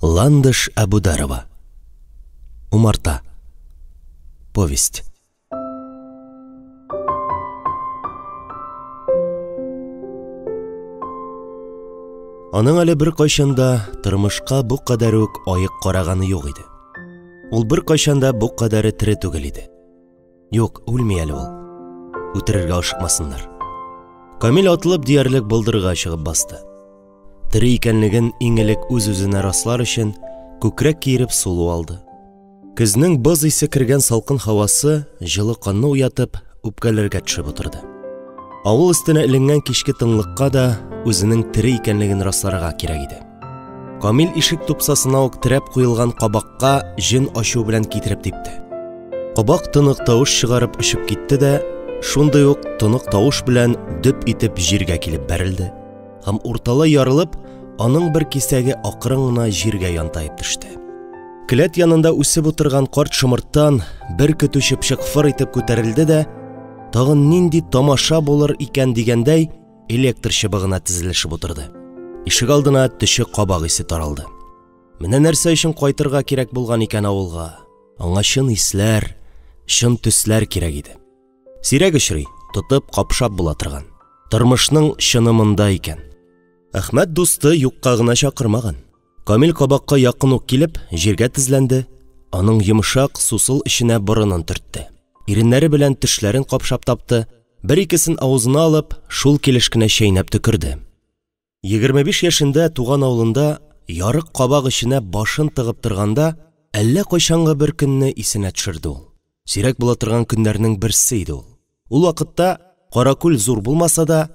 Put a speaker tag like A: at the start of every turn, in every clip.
A: Ландыш Әбүдарова. Умарта. Повесть. Аның әле беркайчан да тормышка бу кадәр үк аек караганы юк иде. Ул беркайчан да бу кадәре тере түгел иде. Юк, үлми әле ул. Үтерергә ашыкмасыннар. Камил атылып диярлек болдырга чыгып басты. Тере икәнлеген иң элек үз-үзенә раслар өчен күкрәк киереп сулу алды. Көзнең боз исе кергән салкын һавасы җылы канны уятып, үпкәләргә төшеп утырды. Авыл өстенә эленгән кичке тынлыкка да үзенең тере икәнлеген расларга кирәк иде. Камил ишек тупсасына ук терәп куелган кабакка җен ачуы белән китереп типте. Кабак тонык тавыш чыгарып очып китте дә, шундый ук тонык тавыш белән дөп итеп җиргә килеп бәрелде һәм урталай ярылып, аның бер кисәге акрын гына җиргә янтаеп төште. Келәт янында үсеп утырган карт шомырттан бер көтү чыпчык фыр итеп күтәрелде дә, тагын нинди тамаша булыр икән дигәндәй, электр чыбыгына тезелешеп утырды. Ишек алдына төче кабак исе таралды. Менә нәрсә өчен кайтырга кирәк булган икән авылга. Аңа чын исләр, чын төсләр кирәк иде. Сирәк очрый, тотып, капшап була торган. Тормышның чыны монда икән. Әхмәт дусты юкка гына чакырмаган. Камил кабакка якын ук килеп, җиргә тезләнде, аның йомшак, сусыл эченә борынын төртте. Иреннәре белән тешләрен капшап тапты, бер-икесен авызына алып, шул килеш кенә чәйнәп төкерде. 25 яшендә туган авылында ярык кабак эченә башын тыгып торганда, әллә кайчангы бер көнне исенә төшерде ул. Сирәк була торган көннәрнең берсе иде ул. Ул вакытта Каракүл зур булмаса да,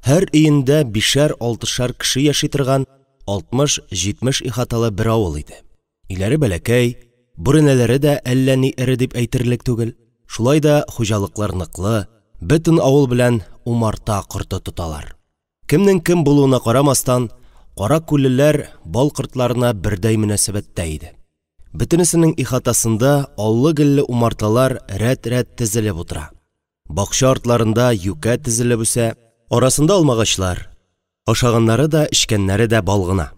A: һәр өендә бишәр-алтышар кеше яши торган 60-70 ихаталы бер авыл иде. Өйләре бәләкәй, бүрәнәләре дә әллә ни эре дип әйтерлек түгел. Шулай да хуҗалыклар ныклы, бөтен авыл белән умарта корты тоталар. Кемнең кем булуына карамастан, каракүллеләр бал кортларына бердәй мөнәсәбәттә иде. Бөтенесенең ихатасында аллы-гөлле умарталар рәт-рәт тезелеп утыра. Бакча артларында юкә тезелеп үсә, арасында алмагачлар. Ашаганнары да, эчкәннәре дә бал гына.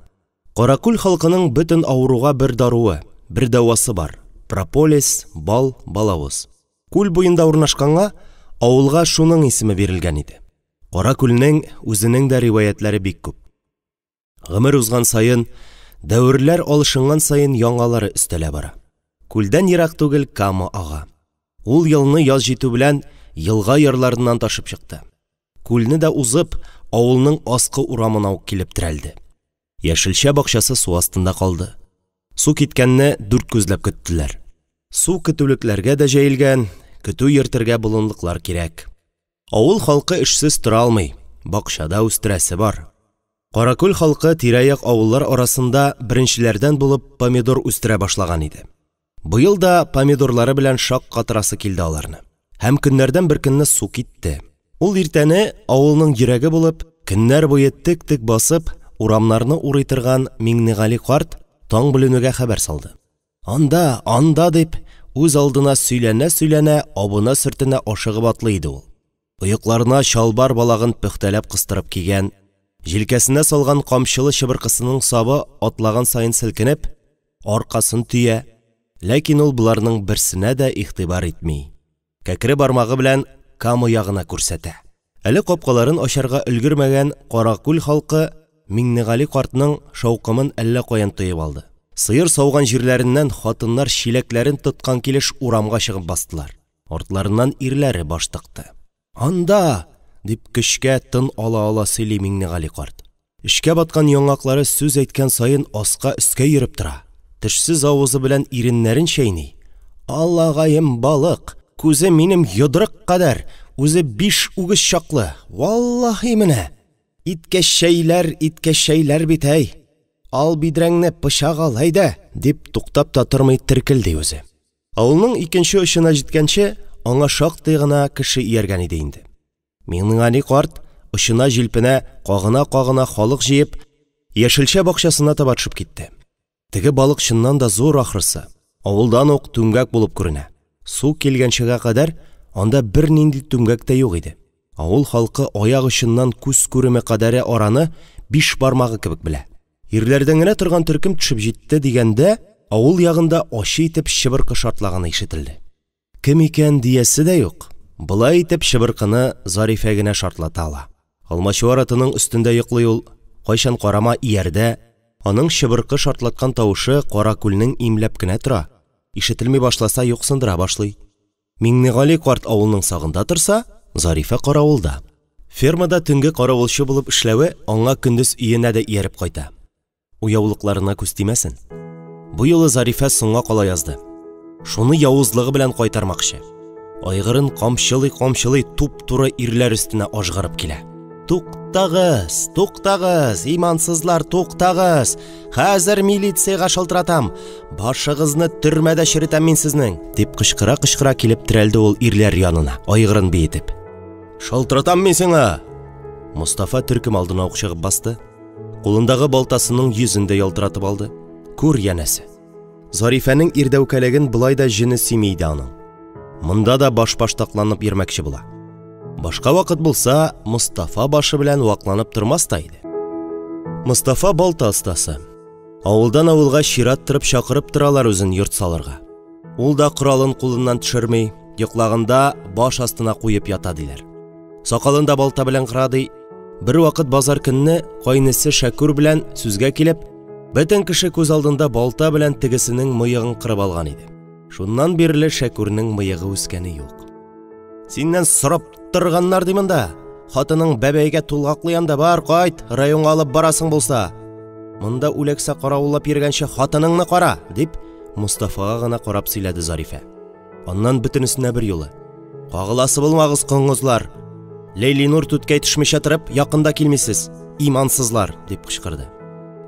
A: Каракүл халкының бөтен авыруга бер даруы, бер дәвасы бар: прополис, бал, балавыз. Күл буенда урнашканга, авылга шуның исеме бирелгән иде. Каракүлнең үзенең дә риваятьләре бик күп. Гомер узган саен, дәверләр алышынган саен яңалары өстәлә бара. Күлдән ерак түгел Кама ага. Ул елны яз җитү белән елга ярларыннан ташып чыкты. Күлне дә узып, авылның аскы урамына ук килеп терәлде. Яшелчә бакчасы су астында калды. Су киткәнне дүрт күзләп көттеләр. Су көтүлекләргә дә җәелгән, көтү йөртергә болынлыклар кирәк. Авыл халкы эшсез тора алмый, бакчада үстерәсе бар. Каракүл халкы тирә-як авыллар арасында беренчеләрдән булып помидор үстерә башлаган иде. Быел да помидорлары белән шаккатырасы килде аларны. Һәм көннәрдән бер көнне су китте. Ул иртәне авылның йөрәге булып, көннәр буе тек-тек басып, урамнарны урый торган Миңнегали карт таң беленүгә хәбәр салды. Анда, анда дип, үз алдына сөйләнә-сөйләнә, абына-сөртенә ашыгып атлый иде ул. Оекларына чалбар балагын пөхтәләп кыстырып кигән, җилкәсенә салган камчылы чыбыркысының сабы атлаган саен селкенеп, аркасын төя, ләкин ул боларның берсенә дә игътибар итми. Кәкре бармагы белән Кама ягына күрсәтә. Әле капкаларын ачарга өлгермәгән Каракүл халкы Миңнегали картның шаукымын әллә каян тоеп алды. Сыер сауган җирләреннән хатыннар чиләкләрен тоткан килеш урамга чыгып бастылар. Артларыннан ирләре баш тыкты. Анда! дип көчкә тын ала-ала сөйли Миңнегали карт. Эчкә баткан яңаклары сүз әйткән саен аска-өскә йөреп тора. Тешсез авызы белән иреннәрен чәйни. Алагаем балык, күзе минем йодрык кадәр, үзе биш үгез чаклы. Валлаһи менә! Иткәчәйләр, иткәчәйләр бит, әй! Ал бидрәңне, пычак ал, әйдә! дип туктап та тормый теркелди үзе. Авылның икенче очына җиткәнче, аңа шактый гына кеше ияргән иде инде. Миңнегали карт, очына җилпенә, кагына-кагына халык җыеп, яшелчә бакчасына таба төшеп китте. Теге балык чыннан да зур ахрысы, авылдан ук түмгәк булып күренә. Су килгәнчегә кадәр анда бернинди түмгәк тә юк иде. Авыл халкы аяк очыннан күз күреме кадәре араны биш бармагы кебек белә. Ирләрдән генә торган төркем төшеп җитте дигәндә, авыл ягында ачы итеп чыбыркы шартлаганы ишетелде. Кем икән диясе дә юк, болай итеп чыбыркыны Зарифә генә шартлата ала. Алмачуар атының өстендә йоклый ул, кайчан карама иярдә, аның чыбыркы шартлаткан тавышы Каракүлнең имләп кенә тора, ишетелми башласа юксындыра башлый. Миңнегали карт авылның сагында торса, Зарифә каравылда. Фермада төнге каравылчы булып эшләве аңа көндез өенә дә ияреп кайта. Уяулыкларына күз тимәсен. Бу юлы Зарифә соңга кала язды. Шуны явызлыгы белән кайтармакчы. Айгырын камчылый-камчылый туп-туры ирләр өстенә ажгырып килә. Туктагыз, туктагыз, имансызлар, туктагыз! Хәзер милициягә шалтыратам! Башыгызны төрмәдә черетәм мин сезнең! дип кычкыра-кычкыра килеп терәлде ул ирләр янына, айгырын биетеп. Шалтыратам мин сиңа! Мостафа төркем алдына ук чыгып басты. Кулындагы балтасының йөзен дә ялтыратып алды. Күр, янәсе. Зарифәнең ирдәүкәлеген болай да җене сөйми иде аның. Монда да башбаштакланып йөрмәкче була. Башка вакыт булса, Мостафа башы белән вакланып тормас та иде. Мостафа балта остасы. Авылдан авылга чират торып чакырып торалар үзен йорт салырга. Ул да коралын кулыннан төшерми, йоклаганда баш астына куеп ята диләр. Сакалын да балта белән кыра ди. Бервакыт базар көнне кайнесе Шәкүр белән сүзгә килеп, бөтен кеше күз алдында балта белән тегесенең мыегын кырып алган иде. Шуннан бирле Шәкүрнең мыегы үскәне юк. Синнән сорап торганнар ди монда. Хатының бәбәйгә тулгаклый анда, бар, кайт, районга алып барасың булса. Монда үләксә каравыллап йөргәнче хатыныңны кара, дип, Мостафага гына карап сөйләде Зарифә. Аннан бөтенесенә берьюлы. Кагыласы булмагыз, коңгызлар! Ләйлинур түткәй төшмичә торып, якында килмисез, имансызлар! дип кычкырды.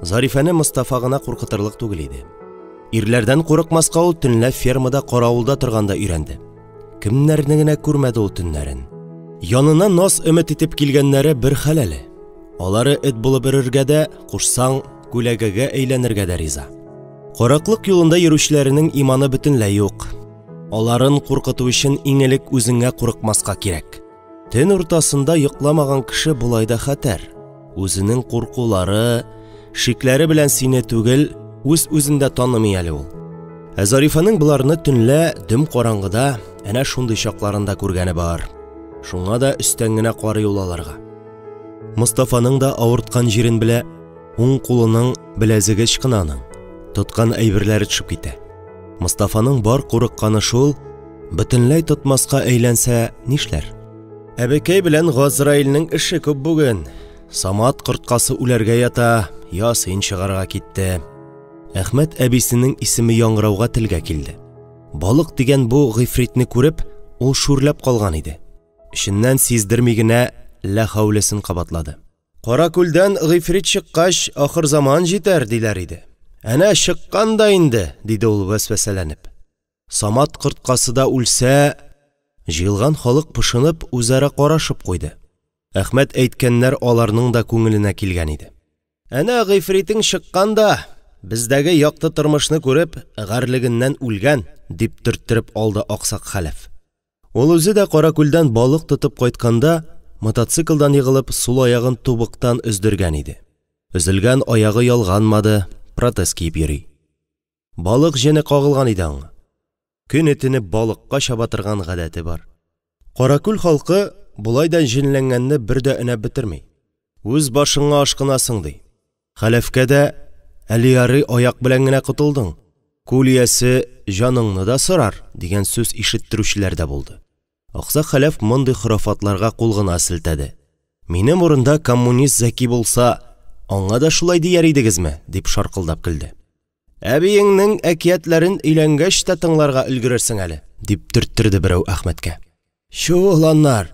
A: Зарифәне Мостафа гына куркытырлык түгел иде. Ирләрдән курыкмаска ул төнлә фермада каравылда торганда өйрәнде. Кемнәрне генә күрмәде ул төннәрен. Янына наз өмет итеп килгәннәре бер хәл әле. Алары эт булып өрергә дә, кушсаң, күләгәгә әйләнергә дә риза. Караклык юлында йөрүчеләренең иманы бөтенләй юк. Аларын куркыту өчен иң элек үзеңә курыкмаска кирәк. Төн уртасында йокламаган кеше болай да хәтәр. Үзенең куркулары, шикләре белән сине түгел, үз-үзен дә танымый әле ул. Ә Зарифаның боларны төнлә, дөм караңгыда, әнә шундый чакларында күргәне бар. Шуңа да өстән генә карый ул аларга. Мостафаның да авырткан җирен белә, уң кулының беләзеге ычкына аның, тоткан әйберләре төшеп китә. Мостафаның бар курыкканы шул, бөтенләй тотмаска әйләнсә, нишләр? Әбекәй белән Газраилнең эше күп бүген. Самат корткасы үләргә ята, Ясин чыгарга китте. Әхмәт әбисенең исеме яңгырауга телгә килде. Балык дигән бу гыйфритне күреп, ул шүрләп калган иде. Эченнән сиздерми генә ләхәүлесен кабатлады. Каракүлдән гыйфрит чыккач, ахырзаман җитәр, диләр иде. Әнә чыккан да инде, диде ул вәсвәсәләнеп. Самат корткасы да үлсә, җыелган халык пошынып үзара карашып куйды. Әхмәт әйткәннәр аларның да күңеленә килгән иде. Әнә гыйфритең чыккан да, бездәге якты тормышны күреп, гарьлегеннән үлгән, дип төрттереп алды аксак Хәләф. Ул үзе дә Каракүлдән балык тотып кайтканда, мотоциклдан егылып, сул аягын тубыктан өздергән иде. Өзелгән аягы ялганмады, протез киеп йөри. Балык җене кагылган иде аңа. Көне-төне балыкка чаба торган гадәте бар. Каракүл халкы болай да җенләнгәнне бер дә өнәп бетерми. Үз башыңа ашкынасың, ди. Хәләфкә дә, Әле ярый аяк белән генә котылдың, күл иясе җаныңны да сорар, дигән сүз ишеттерүчеләр дә булды. Аксак Хәләф мондый хорафатларга кул гына селтәде. Минем урында коммунист Зәки булса, аңа да шулай дияр идегезме? дип шаркылдап көлде. Әбиеңнең әкиятләрен өйләнгәч тә тыңларга өлгерерсең әле, дип төрттерде берәү Әхмәткә. Чү, оланнар!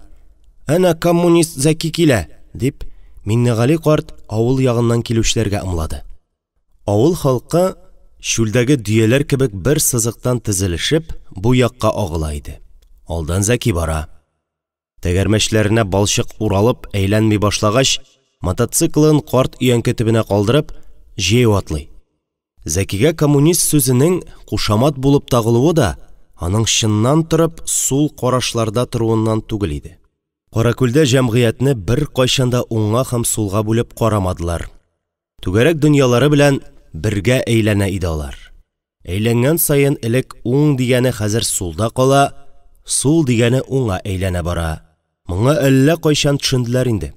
A: Әнә коммунист Зәки килә! дип, Миңнегали карт авыл ягыннан килүчеләргә ымлады. Авыл халкы, чүлдәге дөяләр кебек бер сызыктан тезелешеп, бу якка агыла иде. Алдан Зәки бара. Тәгәрмәчләренә балчык уралып әйләнми башлагач, мотоциклын карт өянке төбенә калдырып, җәяү атлый. Зәкигә коммунист сүзенең кушамат булып тагылуы да аның чыннан торып сул карашларда торуыннан түгел иде. Каракүлдә җәмгыятьне беркайчан да уңга һәм сулга бүлеп карамадылар. Түгәрәк дөньялары белән бергә әйләнә иде алар. Әйләнгән саен элек уң дигәне хәзер сулда кала, сул дигәне уңа әйләнә бара. Моңа әллә кайчан төшенделәр инде.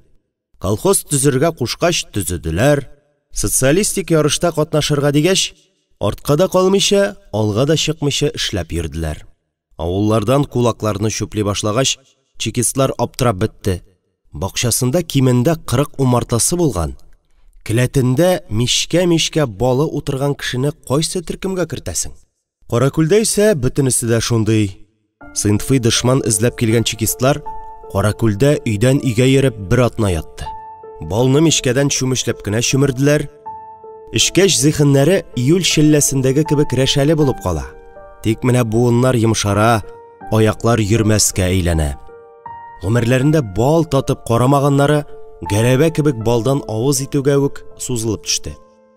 A: Колхоз төзергә кушкач төзеделәр, социалистик ярышта катнашырга дигәч, артка да калмыйча, алга да чыкмыйча эшләп йөрделәр. Авыллардан кулакларны чүпли башлагач, чекистлар аптырап бетте. Бакчасында кимендә 40 умартасы булган, келәтендә мичкә-мичкә балы утырган кешене кайсы төркемгә кертәсең? Каракүлдә исә бөтенесе дә шундый. Сыйнфый дошман эзләп килгән чекистлар Каракүлдә өйдән өйгә йөреп бер атна ятты. Балны мичкәдән чүмечләп кенә чөмерделәр. Эчкәч зиһеннәре июль челләсендәге кебек рәшәле булып кала. Тик менә буыннар йомшара, аяклар йөрмәскә әйләнә. Гомерләрендә бал татып карамаганнары гәрәбә кебек балдан авыз итүгә үк сузылып төште.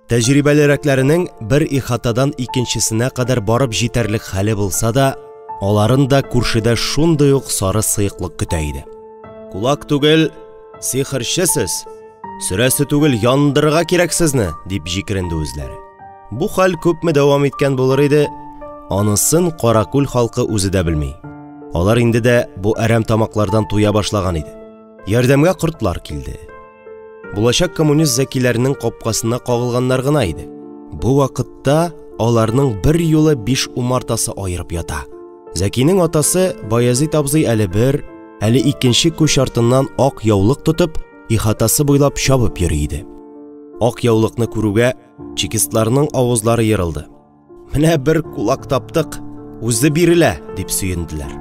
A: Тәҗрибәлерәкләренең бер ихатадан икенчесенә кадәр барып җитәрлек хәле булса да, аларын да күршедә шундый ук сары сыеклык көтә иде. Кулак түгел, сихерче сез! Сөрәсе түгел, яндырырга кирәк сезне! дип җикеренде үзләре. Бу хәл күпме дәвам иткән булыр иде, анысын Каракүл халкы үзе дә белми. Алар инде дә бу әрәм тамаклардан туя башлаган иде. Ярдәмгә кортлар килде. Булачак коммунист Зәкиләрнең капкасына кагылганнар гына иде. Бу вакытта аларның бер юлы биш умартасы аерып ята. Зәкинең атасы Баязит абзый әле бер, әле икенче күч артыннан ак яулык тотып, ихатасы буйлап чабып йөри иде. Ак яулыкны күрүгә, чекистларның авызлары ерылды. Менә бер кулак таптык, үзе бирелә, дип сөенделәр.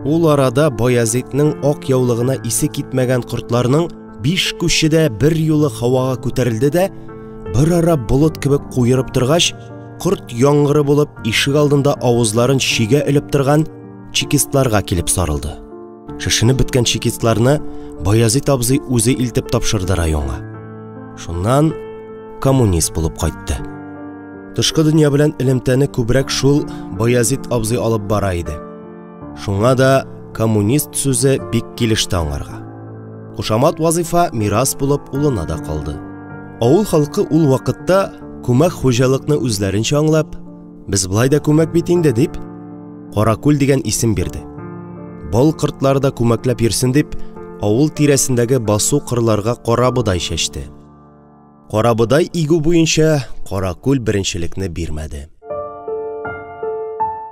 A: Ул арада Баязитның ак яулыгына исе китмәгән кортларның биш күче дә бер юлы һавага күтәрелде дә, берара болыт кебек куерып торгач, корт яңгыры булып ишек алдында авызларын чигә элеп торган чекистларга килеп сарылды. Шешенеп беткән чекистларны Баязит абзый үзе илтеп тапшырды районга. Шуннан коммунист булып кайтты. Тышкы дөнья белән элемтәне күбрәк шул Баязит абзый алып бара иде. Шуңа да коммунист сүзе бик килеште аңарга. Кушамат вазыйфа мирас булып улына да калды. Авыл халкы ул вакытта күмәк хуҗалыкны үзләренчә аңлап, без болай да күмәк бит инде дип, Каракүл дигән исем бирде. Бал кортлары да күмәкләп йөрсен дип, авыл тирәсендәге басу-кырларга карабодай чәчте. Карабодай игү буенча Каракүл беренчелекне бирмәде.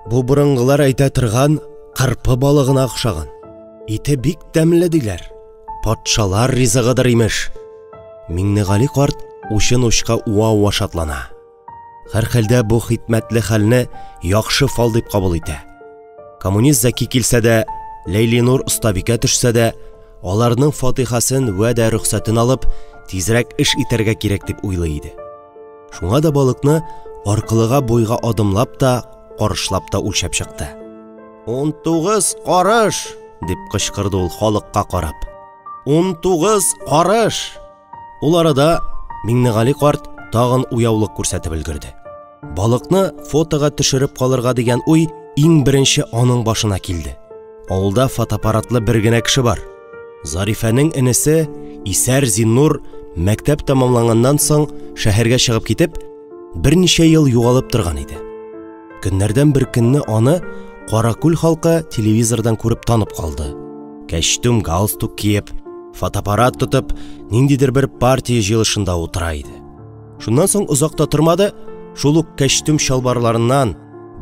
A: Бу борынгылар әйтә торган кырпы балыгына охшаган. Ите бик тәмле диләр. Патшалар ризыгыдыр имеш. Миңнегали карт учын учка уа-уа шатлана. Һәрхәлдә бу хикмәтле хәлне яхшы фал дип кабул итә. Коммунист Зәки килсә дә, Ләйлинур остабикә төшсә дә, аларның фатихасын вә дә рөхсәтен алып, тизрәк эш итәргә кирәк дип уйлый иде. Шуңа да балыкны аркылыга буйга адымлап та, карышлап та үлчәп чыкты. 19 карыш! дип кычкырды ул халыкка карап. 19 карыш! Ул арада Миңнегали карт тагын уяулык күрсәтеп өлгерде. Балыкны фотога төшереп калырга дигән уй иң беренче аның башына килде. Авылда фотоаппаратлы бер генә кеше бар. Зарифәнең энесе Исәр Зиннур мәктәп тәмамланганнан соң шәһәргә чыгып китеп, берничә ел югалып торган иде. Көннәрдән бер көнне аны Каракүл халкы телевизордан күреп танып калды. Кәчтүм, галстук киеп, фотоаппарат тотып, ниндидер бер партия җыелышында утыра иде. Шуннан соң озак та тормады, шул ук кәчтүм чалбарларыннан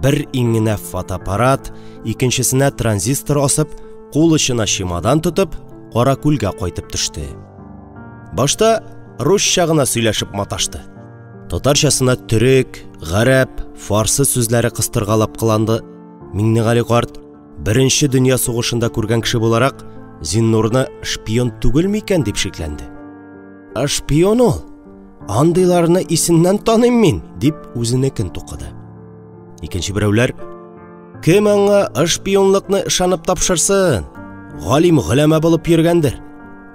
A: бер иңенә фотоаппарат, икенчесенә транзистор асып, кул очына чемодан тотып, Каракүлгә кайтып төште. Башта русча гына сөйләшеп маташты. Татарчасына төрек, гарәп, фарсы сүзләре кыстыргалап кыланды. Миңнегали карт, Беренче дөнья сугышында күргән кеше буларак, Зиннурны шпион түгелме икән дип шикләнде. Ә шпион ул. Андыйларны исеннән таныйм мин, дип үзенекен тукыды. Икенче берәүләр, кем аңа шпионлыкны ышанып тапшырсын? Галим голәмә булып йөргәндер.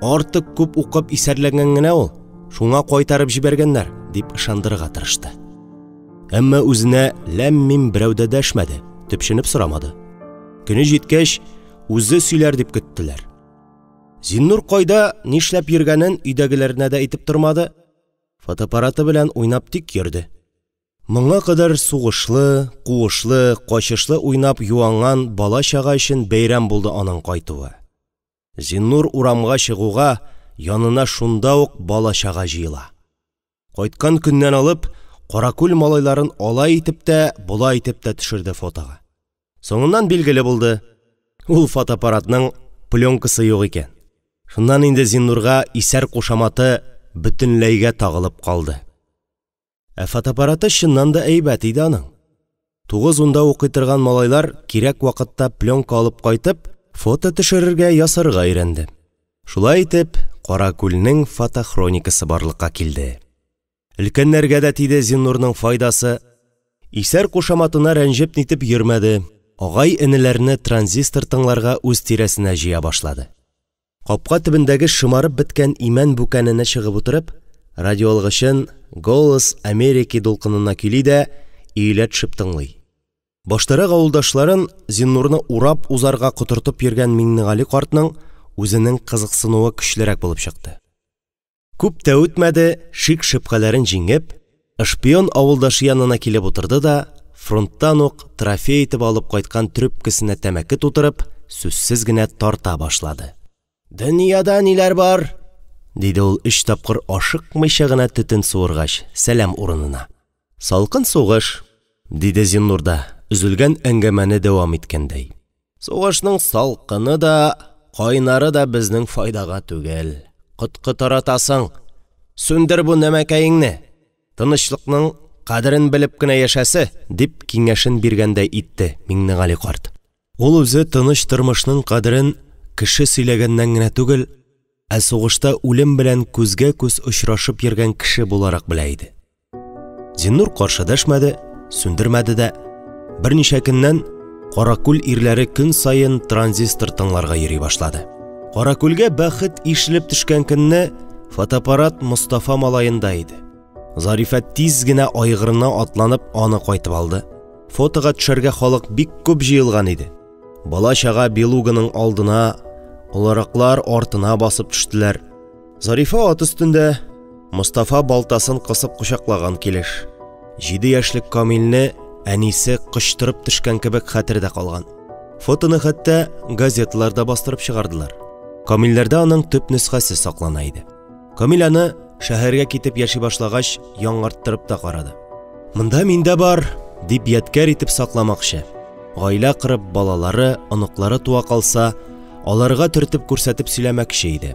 A: Артык күп укып исәрләнгән генә ул. Шуңа кайтарып җибәргәннәр, дип ышандырырга тырышты. Әмма үзенә ләм-мим берәү дә дәшмәде, төпченеп сорамады. Көне җиткәч, үзе сөйләр дип көттеләр. Зиннур кайда, нишләп йөргәнен өйдәгеләренә дә әйтеп тормады. Фотоаппараты белән уйнап тик йөрде. Моңа кадәр сугышлы, куышлы, качышлы уйнап юанган бала-чага өчен бәйрәм булды аның кайтуы. Зиннур урамга чыгуга, янына шунда ук бала-чага җыела. Кайткан көннән алып, Каракүл малайларын алай итеп тә, болай итеп тә төшерде фотога. Соңыннан билгеле булды, ул фотоаппаратның пленкасы юк икән. Шуннан инде Зиннурга исәр кушаматы бөтенләйгә тагылып калды. Ә фотоаппараты чыннан да әйбәт иде аның. Тугыз-унда укый торган малайлар кирәк вакытта пленка алып кайтып, фото төшерергә, ясарга өйрәнде. Шулай итеп, Каракүлнең фотохроникасы барлыкка килде. Өлкәннәргә дә тиде Зиннурның файдасы. Исәр кушаматына рәнҗеп-нитеп йөрмәде, агай-энеләрне транзистор тыңларга үз тирәсенә җыя башлады. Капка төбендәге шомарып беткән имән бүкәненә чыгып утырып, радиоалгычын Голос Америки дулкынына көйли дә, иелә төшеп тыңлый. Баштарак авылдашларын Зиннурны урап узарга котыртып йөргән Миңнегали картның үзенең кызыксынуы көчлерәк булып чыкты. Күп тә үтмәде, шик-шөбһәләрен җиңеп, ышпион авылдашы янына килеп утырды да, фронттан ук трофей итеп алып кайткан трөпкәсенә тәмәке тутырып, сүзсез генә тарта башлады. Дөньяда ниләр бар? диде ул өч тапкыр ашыкмыйча гына төтен суыргач, сәлам урынына. Салкын сугыш, диде Зиннур да, өзелгән әңгәмәне дәвам иткәндәй. Сугышның салкыны да, кайнары да безнең файдага түгел. Коткы таратасың. Сүндер бу нәмәкәеңне. Тынычлыкның кадерен белеп кенә яшәсе, дип киңәшен биргәндәй итте Миңнегали карт. Ул үзе тыныч тормышның кадерен кеше сөйләгәннән генә түгел, ә сугышта үлем белән күзгә-күз очрашып йөргән кеше буларак белә иде. Зиннур каршы дәшмәде, сүндермәде дә. Берничә көннән Каракүл ирләре көн саен транзистор тыңларга йөри башлады. Каракүлгә бәхет ишелеп төшкән көнне фотоаппарат Мостафа малаенда иде. Зарифә тиз генә айгырына атланып аны кайтып алды. Фотога төшәргә халык бик күп җыелган иде. Бала-чага Белуганың алдына, олыраклар артына басып төштеләр. Зарифә ат өстендә, Мостафа балтасын кысып кочаклаган килеш. Җиде яшьлек Камилне әнисе кочтырып төшкән кебек хәтердә калган. Фотоны хәтта газеталарда бастырып чыгардылар. Камилләрдә аның төп нөсхәсе саклана иде. Камил аны шәһәргә китеп яши башлагач яңарттырып та карады. Монда миндә бар, дип ядкәр итеп сакламакчы. Гаилә корып, балалары, оныклары туа калса, аларга төртеп күрсәтеп сөйләмәкче иде.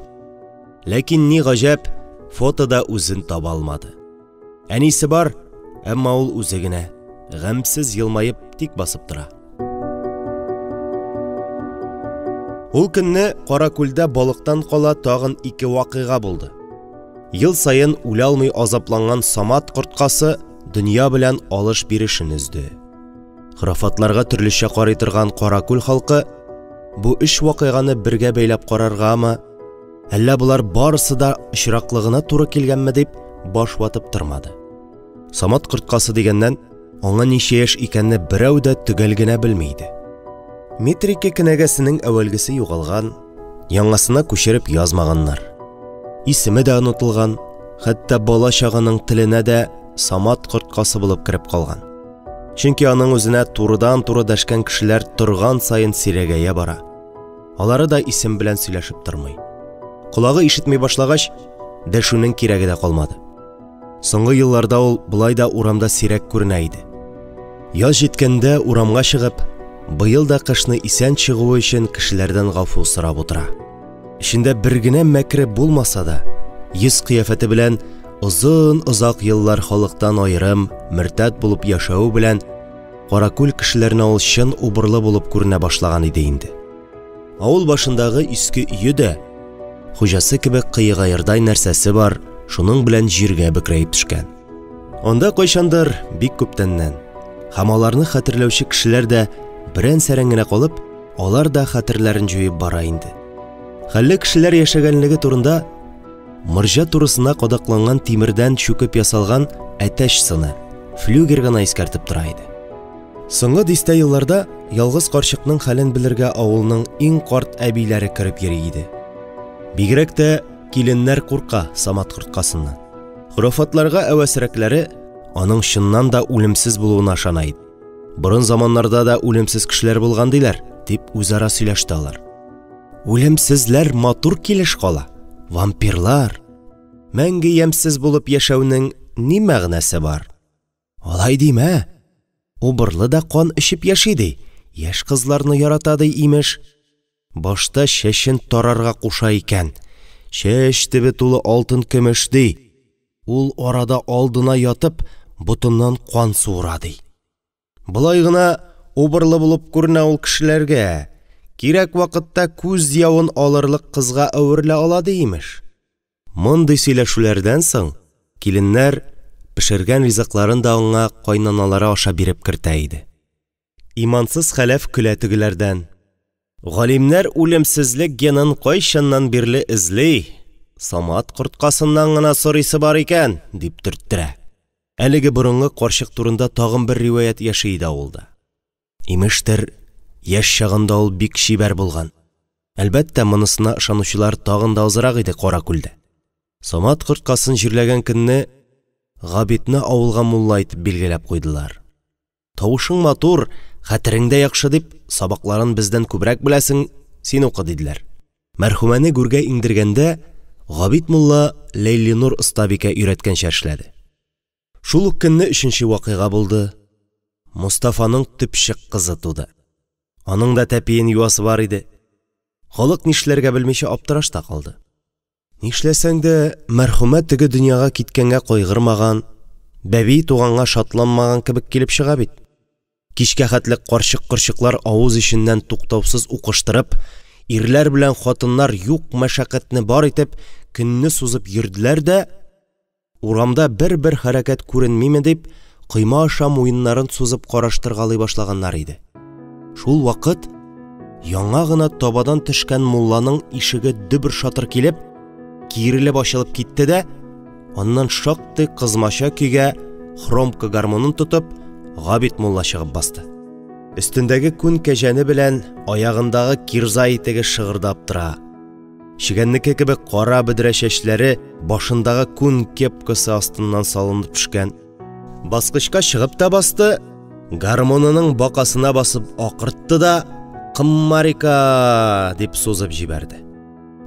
A: Ләкин ни гаҗәп, фотода үзен таба алмады. Әнисе бар, әмма ул үзе генә, гамьсез елмаеп тик басып тора. Ул көнне Каракүлдә балыктан кала тагын ике вакыйга булды. Ел саен үлә алмый азапланган Самат корткасы дөнья белән алыш-бирешен өзде. Хорафатларга төрлечә карый торган Каракүл халкы бу өч вакыйганы бергә бәйләп караргамы, әллә болар барысы да очраклы гына туры килгәнме дип баш ватып тормады. Самат корткасы дигәннән, аңа ничә яшь икәнне берәү дә төгәл генә белми иде. Метрика кенәгәсенең әүвәлгесе югалган, яңасына күчереп язмаганнар. Исеме дә онытылган, хәтта бала-чаганың теленә дә Самат корткасы булып кереп калган. Чөнки аның үзенә турыдан-туры дәшкән кешеләр торган саен сирәгәя бара. Алары да исем белән сөйләшеп тормый. Колагы ишетми башлагач, дәшүнең кирәге дә калмады. Соңгы елларда ул болай да урамда сирәк күренә иде. Яз җиткәндә урамга чыгып, быел да кышны исән чыгуы өчен кешеләрдән гафу сорап утыра. Эчендә бер генә мәкре булмаса да, йөз-кыяфәте белән озын-озак еллар халыктан аерым, мөртәт булып яшәве белән Каракүл кешеләренә ул чын убырлы булып күренә башлаган иде инде. Авыл башындагы иске өе дә, хуҗасы кебек кыегаердай нәрсәсе бар, шуның белән җиргә бөкрәеп төшкән. Анда кайчандыр, бик күптәннән, һәм аларны хәтерләүче кешеләр дә берән-сәрән генә калып, алар да хәтерләрен җуеп бара инде. Хәлле кешеләр яшәгәнлеге турында морҗа турысына кадакланган тимердән чүкеп ясалган әтәч сыны, флюгер гына искәртеп тора иде. Соңгы дистә елларда ялгыз карчыкның хәлен белергә авылның иң карт әбиләре кереп йөри иде. Бигрәк тә киленнәр курка Самат корткасыннан. Хорафатларга әвәсрәкләре аның чыннан да үлемсез булуына ышана иде. Борын заманнарда да үлемсез кешеләр булган диләр, дип үзара сөйләште алар. Үлемсезләр матур килеш кала. Вампирлар мәңге ямьсез булып яшәүнең ни мәгънәсе бар? Алай димә. Убырлы да кан эчеп яши ди. Яшь кызларны ярата ди, имеш. Башта чәчен тарарга куша икән. Чәч төбе тулы алтын-көмеш ди. Ул арада алдына ятып, ботыннан кан суыра ди. Болай гына убырлы булып күренә ул кешеләргә. Кирәк вакытта күз явын алырлык кызга әверелә ала ди, имеш. Мондый сөйләшүләрдән соң киленнәр пешергән ризыкларын да аңа кайнаналары аша биреп кертә иде. Имансыз Хәләф көлә тегеләрдән. Галимнәр үлемсезлек генын кайчаннан бирле эзли, Самат корткасыннан гына сорыйсы бар икән, дип төрттерә. Әлеге борынгы карчык турында тагын бер риваять яши иде авылда. Имештер, яшь чагында ул бик чибәр булган. Әлбәттә, монысына ышанучылар тагын да азрак иде Каракүлдә. Самат корткасын җирләгән көнне Габидны авылга мулла итеп билгеләп куйдылар. Тавышың матур, хәтерең дә яхшы дип, сабакларын бездән күбрәк беләсең, син укы, диделәр. Мәрхүмәне гүргә иңдергәндә, Габид мулла Ләйлинур остабикә өйрәткәнчә эшләде. Шул ук көнне өченче вакыйга булды. Мостафаның төпчек кызы туды. Аның да тәпиен юасы бар иде. Халык нишләргә белмичә аптырашта калды. Нишләсәң дә, мәрхүмә теге дөньяга киткәнгә кайгырмаган, бәби туганга шатланмаган кебек килеп чыга бит. Кичкә хәтле карчык-корчыклар авыз эченнән туктаусыз укыштырып, ирләр белән хатыннар юк мәшәкатьне бар итеп, көнне сузып йөрделәр дә, урамда бер-бер хәрәкәт күренмиме дип, койма аша муеннарын сузып караштыргалый башлаганнар иде. Шул вакыт яңа гына табадан төшкән мулланың ишеге дөбер-шатыр килеп, киерелеп ачылып китте дә, аннан шактый кызмача көйгә хромка гармунын тотып, Габид мулла чыгып басты. Өстендәге күн кәҗәне белән аягындагы кирза итеге шыгырдап тора. Чегәннеке кебек кара бөдрә чәчләре башындагы күн кепкасы астыннан салынып төшкән. Баскычка чыгып та басты, гармунының бакасына басып акыртты да, «Кыммарика!» дип сузып җибәрде.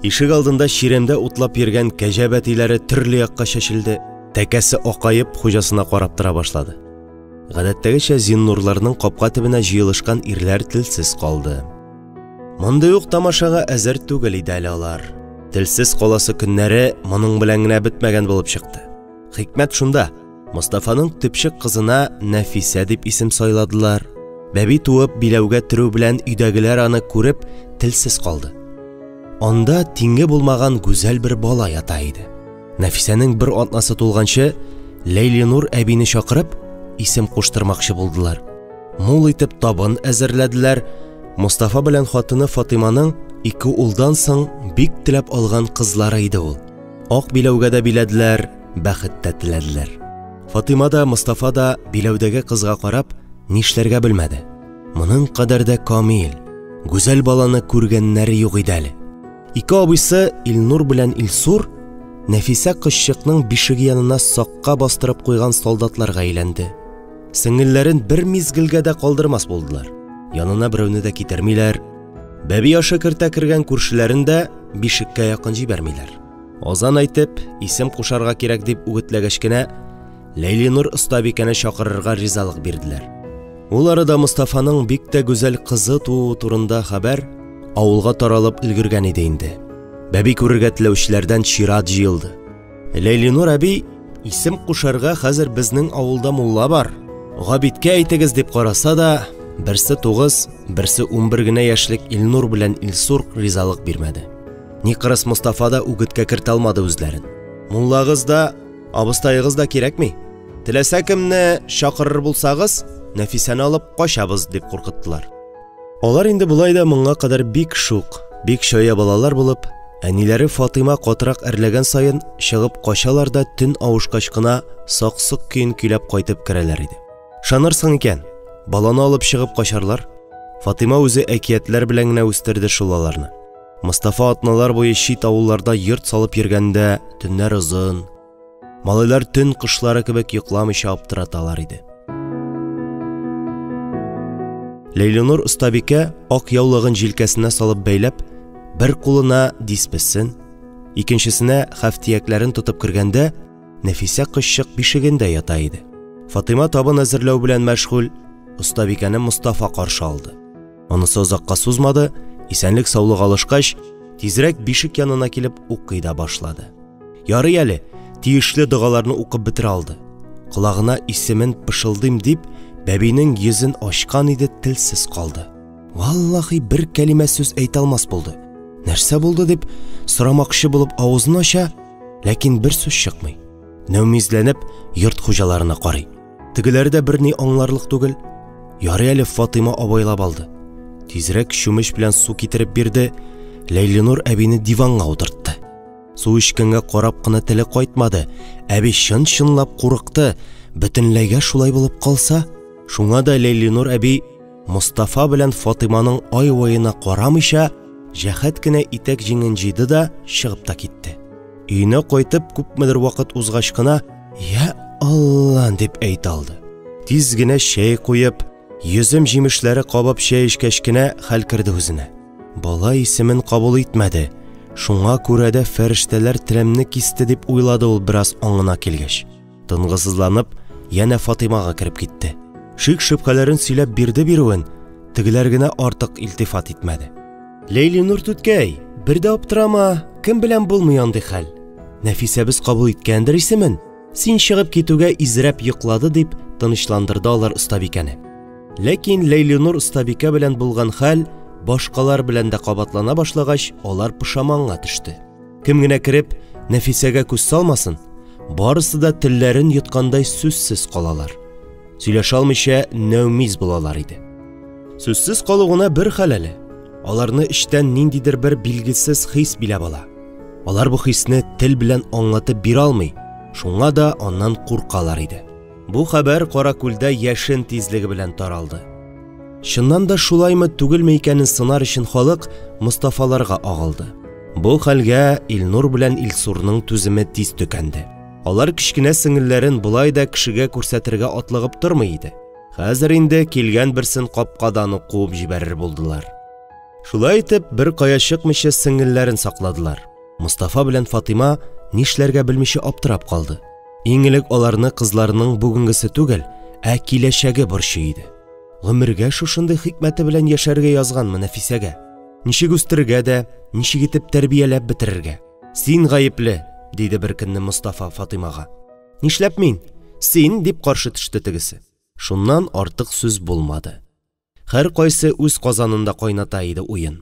A: Ишек алдында чирәмдә утлап йөргән кәҗә бәтиләре төрле якка чәчелде, тәкәсе акаеп хуҗасына карап тора башлады. Гадәттәгечә Зиннурларның капка төбенә җыелышкан ирләр телсез калды. Мондый ук тамашага әзер түгел иде әле алар. Телсез каласы көннәре моның белән генә бетмәгән булып чыкты. Хикмәт шунда, Мостафаның төпчек кызына Нәфисә дип исем сайладылар. Бәби туып, биләүгә төрү белән өйдәгеләр аны күреп, телсез калды. Анда тиңе булмаган гүзәл бер бала ята иде. Нәфисәнең бер атнасы тулганчы, Ләйлинур әбине чакырып, исем куштырмакчы булдылар. Мул итеп табын әзерләделәр. Мостафа белән хатыны Фатыйманың ике улдан соң бик теләп алган кызлары иде ул. Ак биләүгә дә биләделәр, бәхет тә теләделәр. Фатыйма да, Мостафа да биләүдәге кызга карап, нишләргә белмәде. Моның кадәр дә камил, гүзәл баланы күргәннәре юк иде әле. Ике абыйсы Илнур белән Илсур Нәфисә кызчыкның бишеге янына сакка бастырып куйган солдатларга әйләнде. Сеңелләрен бер мизгелгә дә калдырмас булдылар. Янына берәүне дә китермиләр. Бәби ашы кертә кергән күршеләрен дә бишеккә якын җибәрмиләр. Азан әйтеп, исем кушарга кирәк дип үгетләгәч кенә, Ләйлинур остабикәне чакырырга ризалык бирделәр. Ул арада Мостафаның бик тә гүзәл кызы тууы турында хәбәр авылга таралып өлгергән иде инде. Бәби күрергә теләүчеләрдән чират җыелды. Ләйлинур әби, исем кушарга хәзер безнең авылда мулла бар, Габидкә әйтегез дип караса да, берсе 9, берсе 11 генә яшьлек Илнур белән Илсур ризалык бирмәде. Ни кырыс Мостафа да үгеткә кертә алмады үзләрен. Муллагыз да, абыстаегыз да кирәкми. Теләсә кемне чакырыр булсагыз, Нәфисәне алып качабыз, дип куркыттылар. Алар инде болай да моңа кадәр бик шук, бик чая балалар булып, әниләре Фатыйма катырак әрләгән саен чыгып качалар да төн авышкач кына сак-сок көен көйләп кайтып керәләр иде. Ышанырсың икән, баланы алып чыгып качарлар. Фатыйма үзе әкиятләр белән генә үстерде шул аларны. Мостафа атналар буе чит авылларда йорт салып йөргәндә төннәр озын. Малайлар төн кошлары кебек йокламыйча аптыраталар иде. Ләйлинур остабикә ак яулыгын җилкәсенә салып бәйләп, бер кулына дисбесен, икенчесенә хәфтиякләрен тотып кергәндә, Нәфисә кызчык бишегендә ята иде. Фатыйма табын әзерләү белән мәшгуль, остабикәне Мостафа каршы алды. Анысы озакка сузмады, исәнлек-саулык алышкач, тизрәк бишек янына килеп укый да башлады. Ярый әле, тиешле догаларны укып бетерә алды. Колагына исемен пышылдыйм дип, бәбинең йөзен ачкан иде, телсез калды. Валлахи, бер кәлимә сүз әйтә алмас булды. Нәрсә булды дип сорамакчы булып авызын ача, ләкин бер сүз чыкмый. Нәүмизләнеп, йорт хуҗаларына карый. Тегеләре дә берни аңларлык түгел. Ярый әле Фатыйма абайлап алды. Тизрәк чүмеч белән су китереп бирде, Ләйлинур әбине диванга утыртты. Су эчкәнгә карап кына теле кайтмады. Әби чын-чынлап курыкты. Бөтенләйгә шулай булып калса? Шуңа да Ләйлинур әби Мостафа белән Фатыйманың ай-ваена карамыйча, җәһәт кенә итәк җиңен җыйды да чыгып та китте. Өенә кайтып, күпмедер вакыт узгач кына, "Я Алла!" дип әйтә алды. Тиз генә чәй куеп, йөзем җимешләре кабып чәй эчкәч кенә хәл керде үзенә. Бала исемен кабул итмәде. Шуңа күрә дә фәрештәләр телемне кисте дип уйлады ул бераз аңына килгәч. Тынгысызланып, янә Фатыймага кереп китте. Шик-шөбһәләрен сөйләп бирде бирүен, тегеләр генә артык илтифат итмәде. Ләйлинур түткәй, бер дә аптырама, кем белән булмый андый хәл. Нәфисәбез кабул иткәндер исемен. Син чыгып китүгә изрәп йоклады, дип тынычландырды алар остабикәне. Ләкин Ләйлинур остабикә белән булган хәл башкалар белән дә кабатлана башлагач, алар пошаманга төште. Кем генә кереп, Нәфисәгә күз салмасын, барысы да телләрен йоткандай сүзсез калалар. Сөйләшә алмыйча нәүмиз булалар иде. Сүзсез калу гына бер хәл әле. Аларны эчтән ниндидер бер билгесез хис биләп ала. Алар бу хисне тел белән аңлатып бирә алмый, шуңа да аннан куркалар иде. Бу хәбәр Каракүлдә яшен тизлеге белән таралды. Чыннан да шулаймы, түгелме икәнен сынар өчен халык Мостафаларга агылды. Бу хәлгә Илнур белән Илсурның түземе тиз төкәнде. Алар кечкенә сеңелләрен болай да кешегә күрсәтергә атлыгып тормый иде. Хәзер инде килгән берсен капкадан ук куып җибәрер булдылар. Шулай итеп, бер кая чыкмыйча сеңелләрен сакладылар. Мостафа белән Фатыйма нишләргә белмичә аптырап калды. Иң элек аларны кызларының бүгенгесе түгел, ә киләчәге борчый иде. Гомергә шушындый хикмәте белән яшәргә язганмы Нәфисәгә? Ничек үстерергә дә, ничек итеп тәрбияләп бетерергә? Син гаепле, диде беркөнне Мостафа Фатыймага. Нишләп мин? Син, дип каршы төште тегесе. Шуннан артык сүз булмады. Һәркайсы үз казанында кайната иде уен.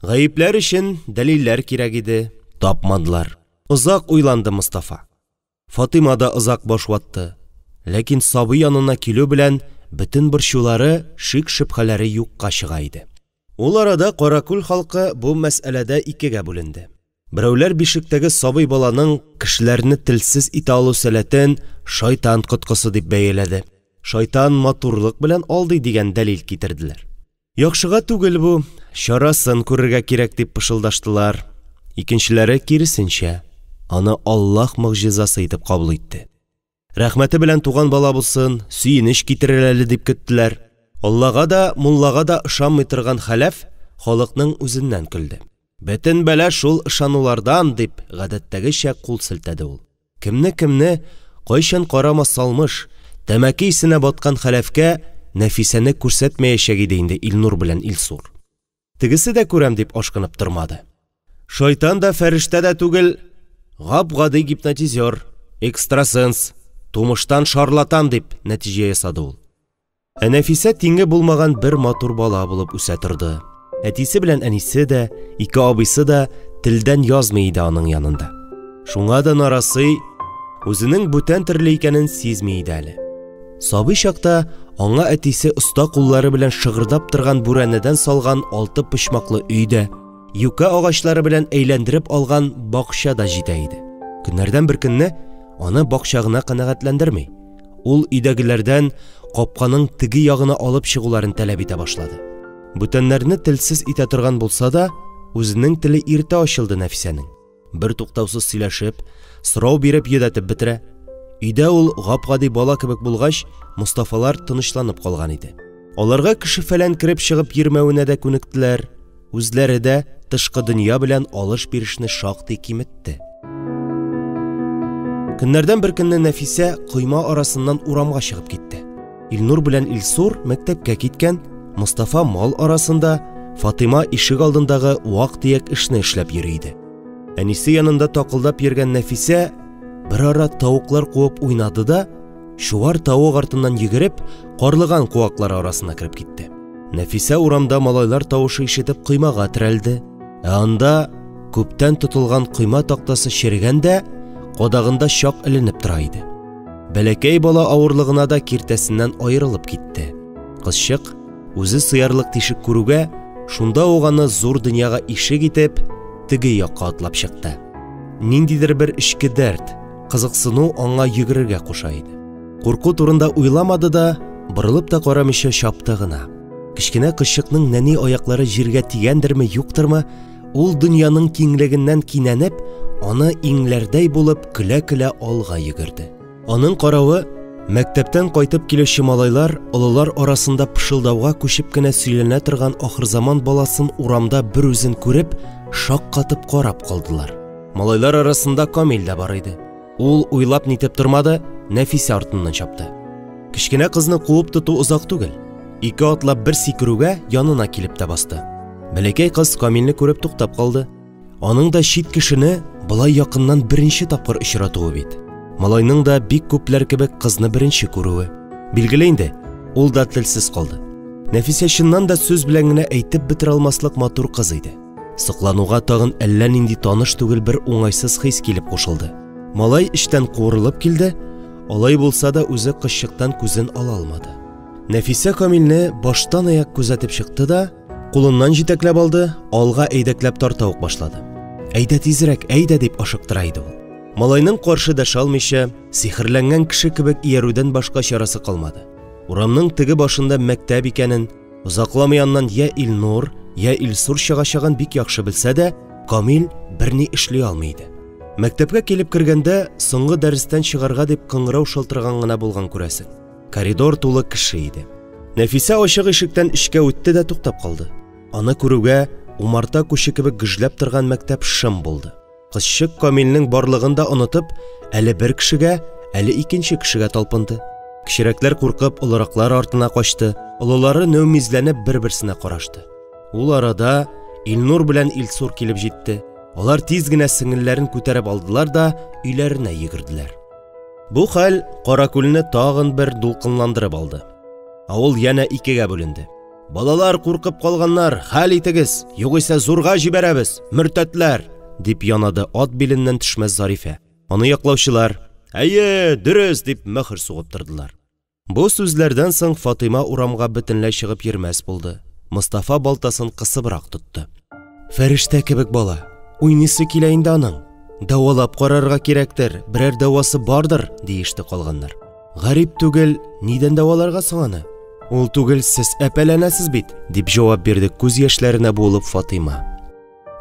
A: Гаепләр өчен дәлилләр кирәк иде, тапмадылар. Озак уйланды Мостафа. Фатыйма да озак баш ватты. Ләкин сабый янына килү белән бөтен борчулары, шик-шөбһәләре юкка чыга иде. Ул арада Каракүл халкы бу мәсьәләдә икегә бүленде. Берәүләр бишектәге сабый баланың кешеләрне телсез итә алу сәләтен шайтан коткысы дип бәяләде. Шайтан матурлык белән алдый дигән дәлил китерделәр. Яхшыга түгел бу, чарасын күрергә кирәк дип пышылдаштылар. Икенчеләре, киресенчә, аны Аллаһ могҗизасы итеп кабул итте. Рәхмәте белән туган бала булсын, сөенеч китерер әле дип көттеләр. Аллага да, муллага да ышанмый торган Хәләф халыкның үзеннән көлде. Бөтен бәла шул ышанулардан, дип, гадәттәгечә кул селтәде ул. Кемне-кемне, кайчан карама салмыш, тәмәке исенә баткан Хәләфкә Нәфисәне күрсәтмәячәк иде инде Илнур белән Илсур. Тегесе дә күрәм дип ашкынып тормады. Шайтан да, фәрештә дә түгел, гап-гади гипнотизер, экстрасенс, тумыштан шарлатан, дип нәтиҗә ясады ул. Ә Нәфисә тиңе булмаган бер матур бала булып үсә торды. Әтисе белән әнисе дә, ике абыйсы да телдән язмый иде аның янында. Шуңа да нарасый үзенең бүтән төрле икәнен сизми иде әле. Сабый чакта аңа әтисе оста куллары белән шыгырдап торган бүрәнәдән салган алты почмаклы өй дә, юкә агачлары белән әйләндереп алган бакча да җитә иде. Көннәрдән бер көнне аны бакча гына канәгатьләндерми. Ул өйдәгеләрдән капканың теге ягына алып чыгуларын таләп итә башлады. Бүтәннәрне телсез итә торган булса да, үзенең теле иртә ачылды Нәфисәнең. Бертуктаусыз сөйләшеп, сорау биреп йөдәтеп бетерә. Өйдә ул гап-гади бала кебек булгач, Мостафалар тынычланып калган иде. Аларга кеше-фәлән кереп-чыгып йөрмәвенә дә күнектеләр, үзләре дә тышкы дөнья белән алыш-бирешне шактый киметте. Көннәрдән бер көнне Нәфисә койма арасыннан урамга чыгып китте. Илнур белән Илсур мәктәпкә киткән, Мостафа мал арасында, Фатыйма ишек алдындагы вак-төяк эшне эшләп йөри иде. Әнисе янында такылдап йөргән Нәфисә берара тавыклар куып уйнады да, чуар тавык артыннан йөгереп, карлыган куаклары арасына кереп китте. Нәфисә урамда малайлар тавышы ишетеп коймага терәлде. Ә анда күптән тотылган койма тактасы черегән дә, кадагында чак эленеп тора иде. Бәләкәй бала авырлыгына да киртәсеннән аерылып китте. Кызчык, үзе сыярлык тишек күрүгә, шунда ук аны зур дөньяга ишек итеп, теге якка атлап чыкты. Ниндидер бер эчке дәрт, кызыксыну аңа йөгерергә куша иде. Курку турында уйламады да, борылып та карамыйча чапты гына. Кечкенә кызчыкның нәни аяклары җиргә тигәндерме, юктырмы, ул дөньяның киңлегеннән кинәнеп, аны иңләрдәй булып көлә-көлә алга йөгерде. Аның каравы, мәктәптән кайтып килүче малайлар олылар арасында пышылдауга күчеп кенә сөйләнә торган ахырзаман баласын урамда берүзен күреп, шаккатып карап калдылар. Малайлар арасында Камил дә бар иде. Ул уйлап-нитеп тормады, Нәфисә артыннан чапты. Кечкенә кызны куып тоту озак түгел. Ике атлап бер сикерүгә янына килеп тә басты. Бәләкәй кыз Камилне күреп туктап калды. Аның да чит кешене болай якыннан беренче тапкыр очратуы бит. Малайның да бик күпләр кебек кызны беренче күрүе. Билгеле инде, ул да телсез калды. Нәфисә чыннан да сүз белән генә әйтеп бетерә алмаслык матур кыз иде. Соклануга тагын әллә нинди таныш түгел бер уңайсыз хис килеп кушылды. Малай эчтән куырылып килде, алай булса да үзе кызчыктан күзен ала алмады. Нәфисә Камилне баштан-аяк күзәтеп чыкты да, Кулыннан җитәкләп алды, алга әйдәкләп тарта ук башлады. Әйдә тизрәк, әйдә дип ашыктыра иде ул. Малайның каршы дәшә алмыйча, сихерләнгән кеше кебек иярүдән башка чарасы калмады. Урамның теге башында мәктәп икәнен, озакламый аннан я Илнур, я Илсур чыгачагын бик яхшы белсә дә, Камил берни эшли алмый иде. Мәктәпкә килеп кергәндә, соңгы дәрестән чыгарга дип кыңгырау шалтыраган гына булган күрәсең. Коридор тулы кеше иде. Нәфисә ачык ишектән эчкә үтте дә туктап калды. Аны күрүгә, умарта күче кебек гөжләп торган мәктәп шым булды. Кызчык Камилнең барлыгын да онытып, әле бер кешегә, әле икенче кешегә талпынды. Кечерәкләр куркып, олыраклар артына качты, олылары нәүмизләнеп бер-берсенә карашты. Ул арада Илнур белән Илсур килеп җитте. Алар тиз генә сеңелләрен күтәреп алдылар да өйләренә йөгерделәр. Бу хәл Каракүлне тагын бер дулкынландырып алды. Авыл янә икегә бүленде. Балалар куркып калганнар, хәл итегез, югыйсә зурга җибәрәбез, мөртәтләр, дип янады ат биленнән төшмәс Зарифә. Аны яклаучылар, әйе, дөрес, дип мөһер сугып тордылар. Бу сүзләрдән соң Фатыйма урамга бөтенләй чыгып йөрмәс булды. Мостафа балтасын кысыбрак тотты. Фәрештә кебек бала. Уйныйсы килә инде аның. Дәвалап карарга кирәктер, берәр дәвасы бардыр, диеште калганнар. Гарип түгел, нидән дәваларга соң аны? Ул түгел, сез әпәләнәсез бит, дип җавап бирде күз яшьләренә буылып Фатыйма.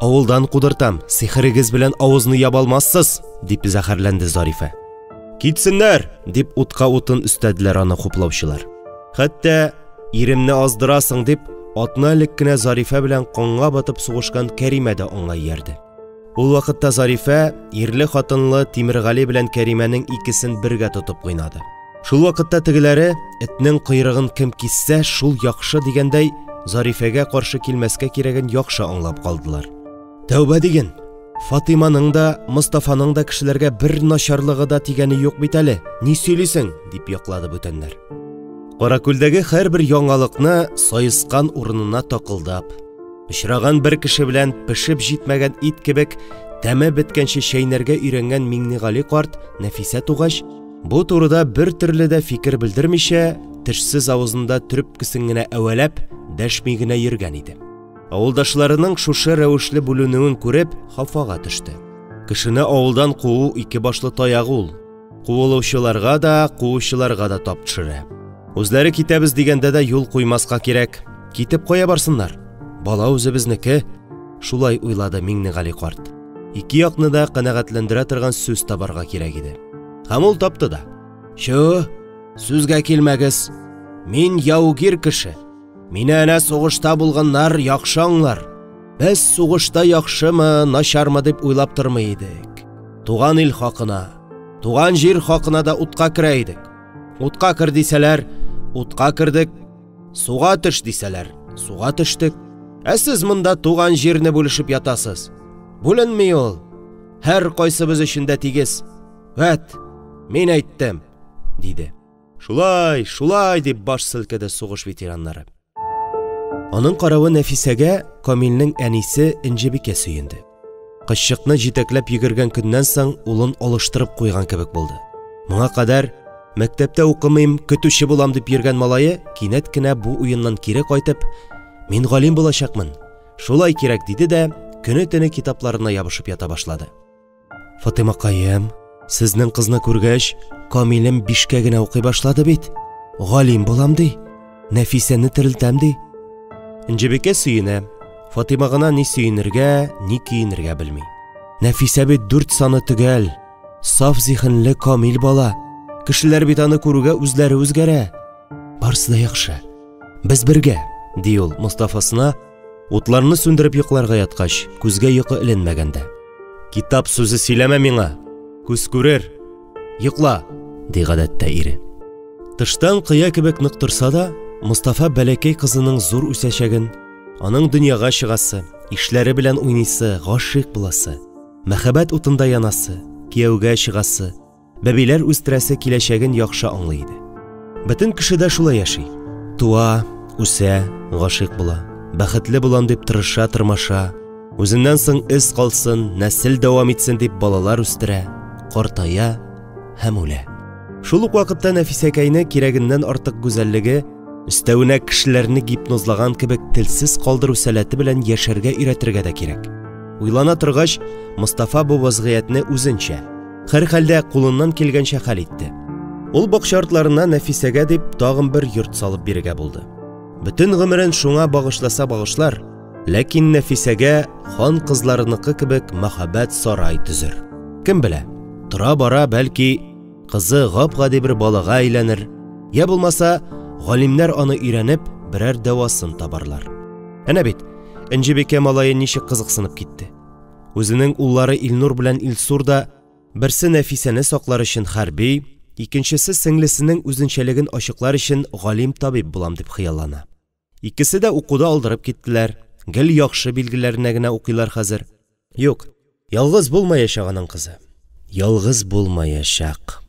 A: Авылдан кудыртам, сихерегез белән авызны яба алмассыз, дип зәһәрләнде Зарифә. Китсеннәр, дип утка утын өстәделәр аны хуплаучылар. Хәтта иремне аздырасың дип, атна элек кенә Зарифә белән канга батып сугышкан Кәримә дә аңа иярде. Ул вакытта Зарифә ирле-хатынлы Тимергали белән Кәримәнең икесен бергә тотып кыйнады. Шул вакытта тегеләре, этнең койрыгын кем киссә, шул яхшы дигәндәй, Зарифәгә каршы килмәскә кирәген яхшы аңлап калдылар. Тәүбә диген, Фатыйманың да, Мостафаның да кешеләргә бер начарлыгы да тигәне юк бит әле, ни сөйлисең, дип яклады бүтәннәр. Каракүлдәге һәрбер яңалыкны саескан урынына такылдап, очраган бер кеше белән пешеп җитмәгән ит кебек тәме беткәнче чәйнәргә өйрәнгән Миңнегали карт Нәфисә тугач, Бу турыда бер төрле дә фикер белдермичә, тешсез авызында төрепкесен генә әвәләп, дәшми генә йөргән иде. Авылдашларының шушы рәвешле бүленүен күреп, хафага төште. Кешене авылдан куу ике башлы таяк ул. Куылучыларга да, куучыларга да тап төшерә. Үзләре китәбез дигәндә дә юл куймаска кирәк. Китеп кая барсыннар? Бала үзебезнеке. Шулай уйлады Миңнегали карт. Ике якны да канәгатьләндерә торган сүз табарга кирәк иде. Һәм ул тапты да. Чү, сүзгә килмәгез. Мин яугир кеше. Мине әнә сугышта булганнар яхшы аңлар. Без сугышта яхшымы, начармы дип уйлап тормый идек. Туган ил хакына, туган җир хакына да утка керә идек. Утка кер дисәләр, утка кердек. Суга төш дисәләр, суга төштек. Ә сез монда туган җирне бүлешеп ятасыз. Бүленми ул. Һәр кайсыбыз өчен дә тигез. Вәт, мин әйттем, диде. Шулай, шулай, дип баш селкеде сугыш ветераннары. Аның каравы Нәфисәгә Камилнең әнисе Энҗебикә сөенде. Кызчыкны җитәкләп йөгергән көннән соң улын алыштырып куйган кебек булды. Моңа кадәр мәктәптә укымыйм, көтүче булам дип йөргән малае кинәт кенә бу уеннан кире кайтып, мин галим булачакмын, шулай кирәк диде дә, көне-төне китапларына ябышып ята башлады. Фатыймакаем, сезнең кызны күргәч, Камилем бишкә генә укый башлады бит. Галим булам ди. Нәфисәне терелтәм ди. Энҗебикә сөенә. Фатыйма гына ни сөенергә, ни көенергә белми. Нәфисә бит дүрт саны төгәл, саф зиһенле камил бала. Кешеләр бит аны күрүгә үзләре үзгәрә. Барысы да яхшы. Без бергә, ди ул Мостафасына, утларны сүндереп йокларга яткач, күзгә йокы эленмәгәндә. Китап сүзе сөйләмә миңа. Күз күрер. Йокла, ди гадәттә ире. Тыштан кыя кебек нык торса да, Мостафа бәләкәй кызының зур үсәчәген, аның дөньяга чыгасы, ишләре белән уйныйсы, гашыйк буласы, мәхәббәт утында янасы, кияүгә чыгасы, бәбиләр үстерәсе киләчәген яхшы аңлый иде. Бөтен кеше дә шулай яши. Туа, үсә, гашыйк була, бәхетле булам дип тырыша, тырмаша, үзеннән соң эз калсын, нәсел дәвам итсен дип балалар үстерә, картая һәм үлә. Шул ук вакытта Нәфисәкәйне кирәгеннән артык гүзәллеге, өстәвенә кешеләрне гипнозлаган кебек телсез калдыру сәләте белән яшәргә өйрәтергә дә кирәк. Уйлана торгач, Мостафа бу вазгыятьне үзенчә, һәрхәлдә кулыннан килгәнчә хәл итте. Ул бакча артларына Нәфисәгә дип тагын бер йорт салып бирергә булды. Бөтен гомерен шуңа багышласа багышлар, ләкин Нәфисәгә хан кызларыныкы кебек мәһабәт сарай төзер. Кем белә, тора-бара, бәлки, кызы гап-гади бер балага әйләнер, я булмаса, галимнәр аны өйрәнеп, берәр дәвасын табарлар. Әнә бит, Энҗебикә малае ничек кызыксынып китте. Үзенең уллары Илнур белән Илсур да берсе Нәфисәне саклар өчен хәрби, икенчесе сеңлесенең үзенчәлеген ачыклар өчен галим-табиб булам дип хыяллана. Икесе дә укуда алдырып киттеләр, гел яхшы билгеләренә генә укыйлар хәзер. Юк, ялгыз булмаячак аның кызы. Ялгыз булмаячак.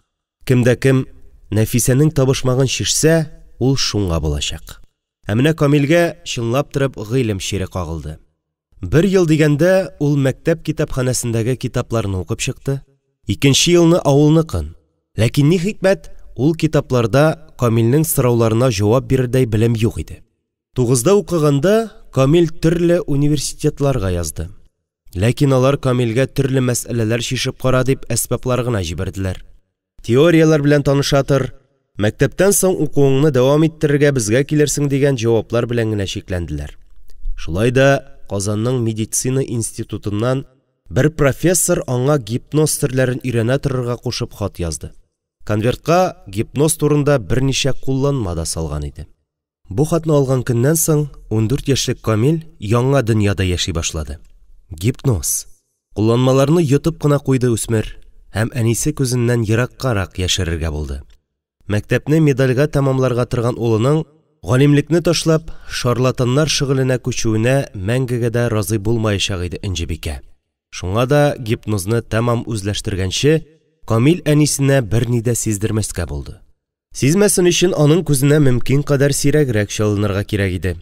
A: Кем дә кем Нәфисәнең табышмагын чишсә, ул шуңа булачак. Ә менә Камилгә чынлап торып гыйлем чире кагылды. Бер ел дигәндә ул мәктәп китапханәсендәге китапларны укып чыкты, икенче елны авылныкын. Ләкин ни хикмәт, ул китапларда Камилнең сорауларына җавап бирердәй белем юк иде. Тугызда укыганда Камил төрле университетларга язды. Ләкин алар Камилгә төрле мәсьәләләр чишеп кара дип әсбаплар гына җибәрделәр. Теорияләр белән таныша тор, мәктәптән соң укуыңны дәвам иттерергә безгә килерсең дигән җаваплар белән генә чикләнделәр. Шулай да Казанның медицина институтыннан бер профессор аңа гипноз серләрен өйрәнә торырга кушып хат язды. Конвертка гипноз турында берничә кулланма да салган иде. Бу хатны алган көннән соң 14 яшьлек Камил яңа дөньяда яши башлады. Гипноз. Кулланмаларны йотып кына куйды үсмер һәм әнисе күзеннән ераккарак яшерергә булды. Мәктәпне медальгә тәмамларга торган улының галимлекне ташлап, шарлатаннар шөгыленә күчүенә мәңгегә дә разый булмаячак иде Энҗебикә. Шуңа да гипнозны тәмам үзләштергәнче, Камил әнисенә берни дә сиздермәскә булды. Сизмәсен өчен аның күзенә мөмкин кадәр сирәгрәк чалынырга кирәк иде.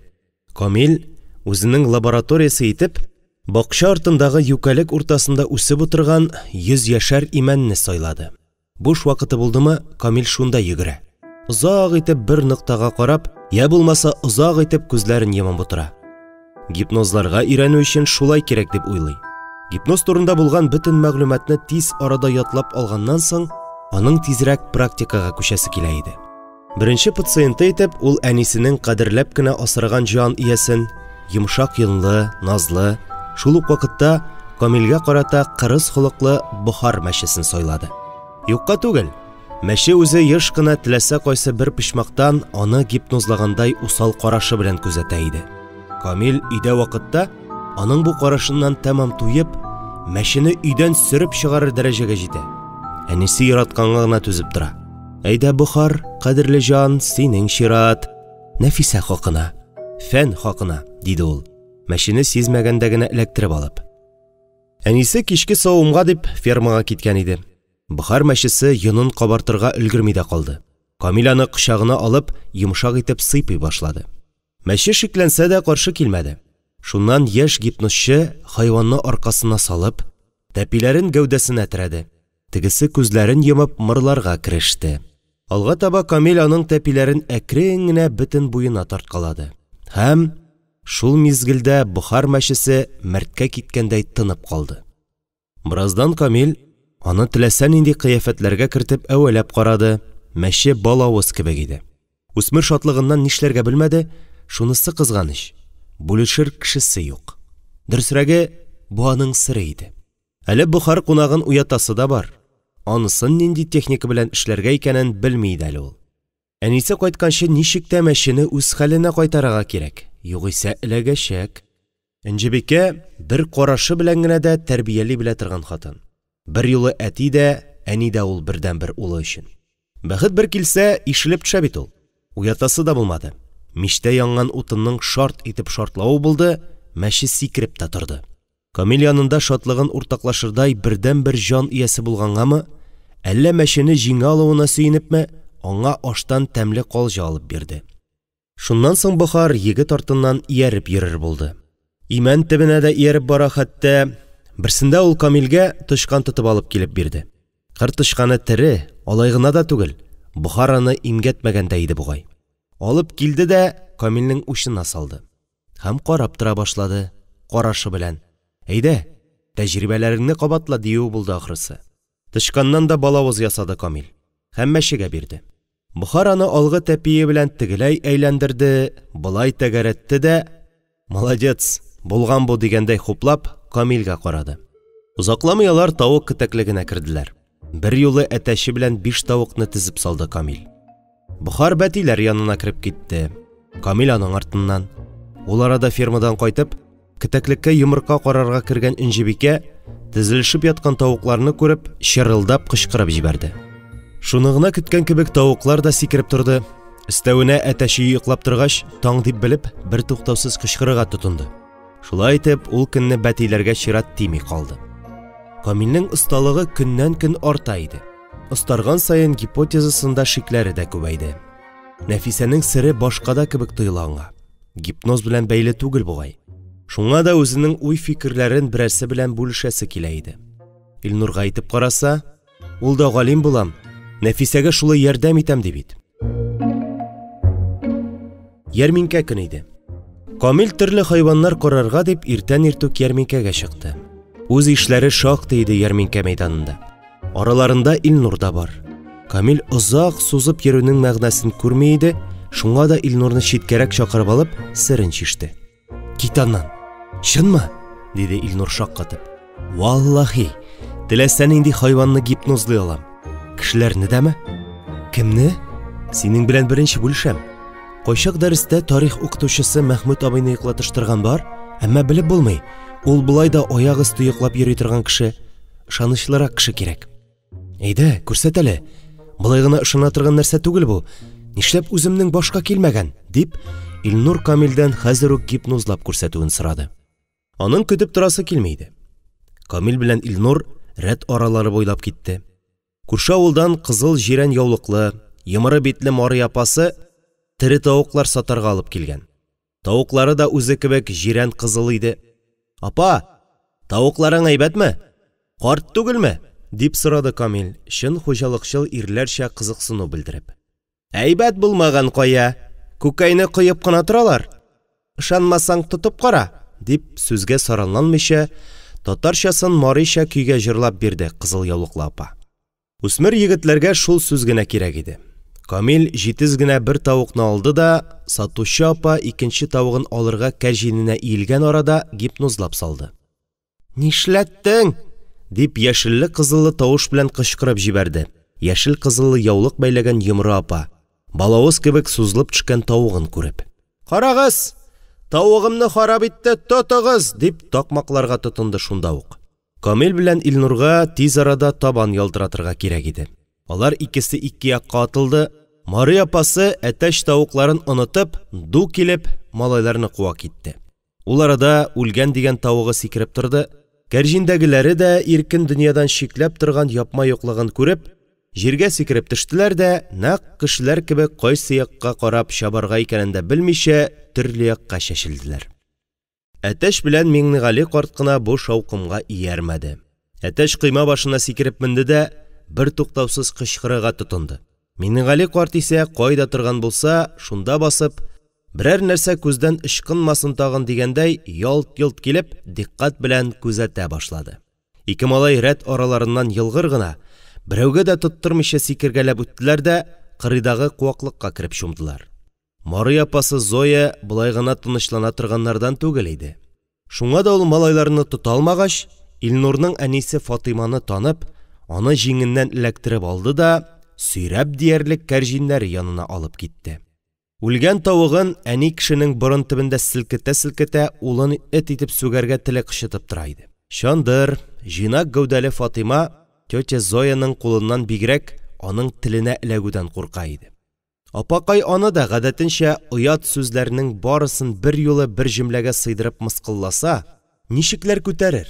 A: Камил, үзенең лабораториясе итеп, бакча артындагы юкәлек уртасында үсеп утырган йөзьяшәр имәнне сайлады. Буш вакыты булдымы, Камил шунда йөгерә. Озак итеп бер ноктага карап, я булмаса озак итеп күзләрен йомып утыра. Гипнозларга өйрәнү өчен шулай кирәк дип уйлый. Гипноз турында булган бөтен мәгълүматны тиз арада ятлап алганнан соң, аның тизрәк практикага күчәсе килә иде. Беренче пациенты итеп ул әнисенең кадерләп кенә асраган җан иясен, йомшак йонлы, назлы, шул ук вакытта Камилгә карата кырыс холыклы Бохар мәчесен сайлады. Юкка түгел, мәче үзе еш кына теләсә кайсы бер почмактан аны гипнозлагандай усал карашы белән күзәтә иде. Камил өйдә вакытта аның бу карашыннан тәмам туеп, мәчене өйдән сөреп чыгарыр дәрәҗәгә җитә. Әнисе яратканга гына түзеп тора. Әйдә, Бохар, кадерле җан, синең чират. Нәфисә хакына, фән хакына, диде ул, мәчене сизмәгәндә генә эләктереп алып. Әнисе кичке савымга дип фермага киткән иде. Бохар мәчесе йонын кабартырга өлгерми дә калды. Камил аны кочагына алып, йомшак итеп сыйпый башлады. Мәче шикләнсә дә каршы килмәде. Шуннан яшь гипнозчы хайванны аркасына салып, тәпиләрен гәүдәсенә терәде. Тегесе күзләрен йомып мырларга кереште. Алга таба Камил аның тәпиләрен әкрен генә бөтен буена тарткалады. Һәм шул мизгелдә Бохар мәчесе мәрткә киткәндәй тынып калды. Бераздан Камил аны теләсә нинди кыяфәтләргә кертеп әвәләп карады, мәче балавыз кебек иде. Үсмер шатлыгыннан нишләргә белмәде, шунысы кызганыч, бүлешер кешесе юк. Дөресрәге, бу аның сере иде. Әле Бохар кунагын уятасы да бар. Анысын нинди техника белән эшләргә икәнен белми иде әле ул. Әнисе кайтканчы ничек тә мәчене үз хәленә кайтарырга кирәк, югыйсә эләгәчәк. Энҗебикә бер карашы белән генә дә тәрбияли белә торган хатын. Берьюлы әти дә, әни дә ул бердәнбер улы өчен. Бәхет бер килсә, ишелеп төшә бит ул. Уятасы да булмады. Мичтә янган утынның шарт итеп шартлавы булды, мәче сикереп тә торды. Камил янында шатлыгын уртаклашырдай бердәнбер җан иясе булгангамы, әллә мәчене җиңә алуына сөенепме, аңа аштан тәмле калҗа алып бирде. Шуннан соң Бохар егет артыннан ияреп йөрер булды. Имән төбенә дә ияреп бара хәтта. Берсендә ул Камилгә тычкан тотып алып килеп бирде. Кыр тычканы тере, алай гына да түгел, Бохар аны имгәтмәгән дә иде бугай. Алып килде дә Камилнең учына салды. Һәм карап тора башлады, карашы белән. Әйдә, тәҗрибәләреңне кабатла, диюе булды ахрысы. Тычканнан да балавыз ясады Камил. Һәм мәчегә бирде. Бохар аны алгы тәпие белән тегеләй әйләндерде, болай тәгәрәтте дә, Молодец, булган бу дигәндәй хуплап, Камилгә карады. Озакламый алар тавык кетәклегенә керделәр. Берьюлы әтәче белән биш тавыкны тезеп салды Камил. Бохар бәтиләр янына кереп китте. Камил аның артыннан. Ул арада фермадан кайтып, кетәклеккә йомырка карарга кергән Энҗебикә, тезелешеп яткан тавыкларны күреп, чырылдап кычкырып җибәрде. Шуны гына көткән кебек тавыклар да сикереп торды. Өстәвенә әтәче йоклап торгач, таң дип белеп, бертуктаусыз кычкырырга тотынды. Шулай итеп, ул көнне бәтиләргә чират тими калды. Камилнең осталыгы көннән-көн арта иде. Остарган саен гипотезасында шикләре дә күбәйде. Нәфисәнең сере башкада кебек тоела аңа. Гипноз белән бәйле түгел бугай. Шуңа да үзенең уй-фикерләрен берәрсе белән бүлешәсе килә иде. Илнурга әйтеп караса, ул да галим булам, Нәфисәгә шулай ярдәм итәм ди бит. Ярминкә көн иде. Камил төрле хайваннар карарга дип иртән иртүк ярминкәгә чыкты. Үз ишләре шактый иде ярминкә мәйданында. Араларында Илнур да бар. Камил озак сузып йөрүнең мәгънәсен күрми иде, шуңа да Илнурны читкәрәк чакырып алып, серен чиште. Кит аннан. Чынмы? диде Илнур шаккатып. Валлахи, теләсә нинди хайванны гипнозлый алам. Кешеләрне дәме? Кемне? Синең белән беренче бүлешәм. Кайчак дәрестә тарих укытучысы Мәхмүт абыйны йоклатыштырган бар, әмма белеп булмый. Ул болай да аяк өсте йоклап йөри торган кеше. Ышанычлырак кеше кирәк. Әйдә, күрсәт әле. Болай гына ышана торган нәрсә түгел бу. Нишләп үземнең башка килмәгән? дип, Илнур Камилдән хәзер үк гипнозлап күрсәтүен сорады. Аның көтеп торасы килми иде. Камил белән Илнур рәт аралары буйлап китте. Күрше авылдан кызыл җирән яулыклы, йомры битле Мария апасы тере тавыклар сатарга алып килгән. Тавыклары да үзе кебек җирән кызыл иде. Апа, тавыкларың әйбәтме? Карт түгелме? дип сорады Камил, чын хуҗалыкчыл ирләрчә кызыксыну белдереп. Әйбәт булмаган кая? Күкәйне коеп кына торалар. Ышанмасаң, тотып кара, дип, сүзгә саранланмыйча, татарчасын марийча көйгә җырлап бирде кызыл яулыклы апа. Үсмер егетләргә шул сүз генә кирәк иде. Камил җитез генә бер тавыкны алды да, сатучы апа икенче тавыгын алырга кәрҗиненә иелгән арада гипнозлап салды. Нишләттең? дип, яшелле-кызыллы тавыш белән кычкырып җибәрде яшел-кызыллы яулык бәйләгән Йомры апа, балавыз кебек сузылып төшкән тавыгын күреп. Карагыз! Тавыгымны харап итте, тотыгыз! дип такмакларга тотынды шунда ук. Камил белән Илнурга тиз арада табан ялтыратырга кирәк иде. Алар икесе ике якка атылды, Мари апасы, әтәч тавыкларын онытып, ду килеп, малайларны куа китте. Ул арада үлгән дигән тавыгы сикереп торды, кәрҗиндәгеләре дә иркен дөньядан чикләп торган япма юклыгын күреп, җиргә сикереп төштеләр дә, нәкъ кешеләр кебек кайсы якка карап чабарга икәнен дә белмичә, төрле якка чәчелделәр. Әтәч белән Миңнегали карт кына бу шаукымга иярмәде. Әтәч койма башына сикереп менде дә бертуктаусыз кычкырырга тотынды. Миңнегали карт исә кайда торган булса, шунда басып, берәр нәрсә күздән ычкынмасын тагын дигәндәй, ялт-йолт килеп, дикъкать белән күзәтә башлады. Ике малай рәт араларыннан елгыр гына, берәүгә дә тоттырмыйча сикергәләп үттеләр дә кырыйдагы куаклыкка кереп чумдылар. Марый апасы Зоя болай гына тынычлана торганнардан түгел иде. Шуңа да ул малайларны тота алмагач, Илнурның әнисе Фатыйманы танып, аны җиңеннән эләктереп алды да, сөйрәп диярлек кәрҗиннәре янына алып китте. Үлгән тавыгын әни кешенең борын төбендә селкетә-селкетә улын эт итеп сүгәргә теле кычытып тора иде. Чандыр, җыйнак гәүдәле Фатыйма тетя Зояның кулыннан бигрәк аның теленә эләгүдән курка иде. Апакай аны да, гадәтенчә, оят сүзләрнең барысын берьюлы бер җөмләгә сыйдырып мыскылласа, ничекләр күтәрер?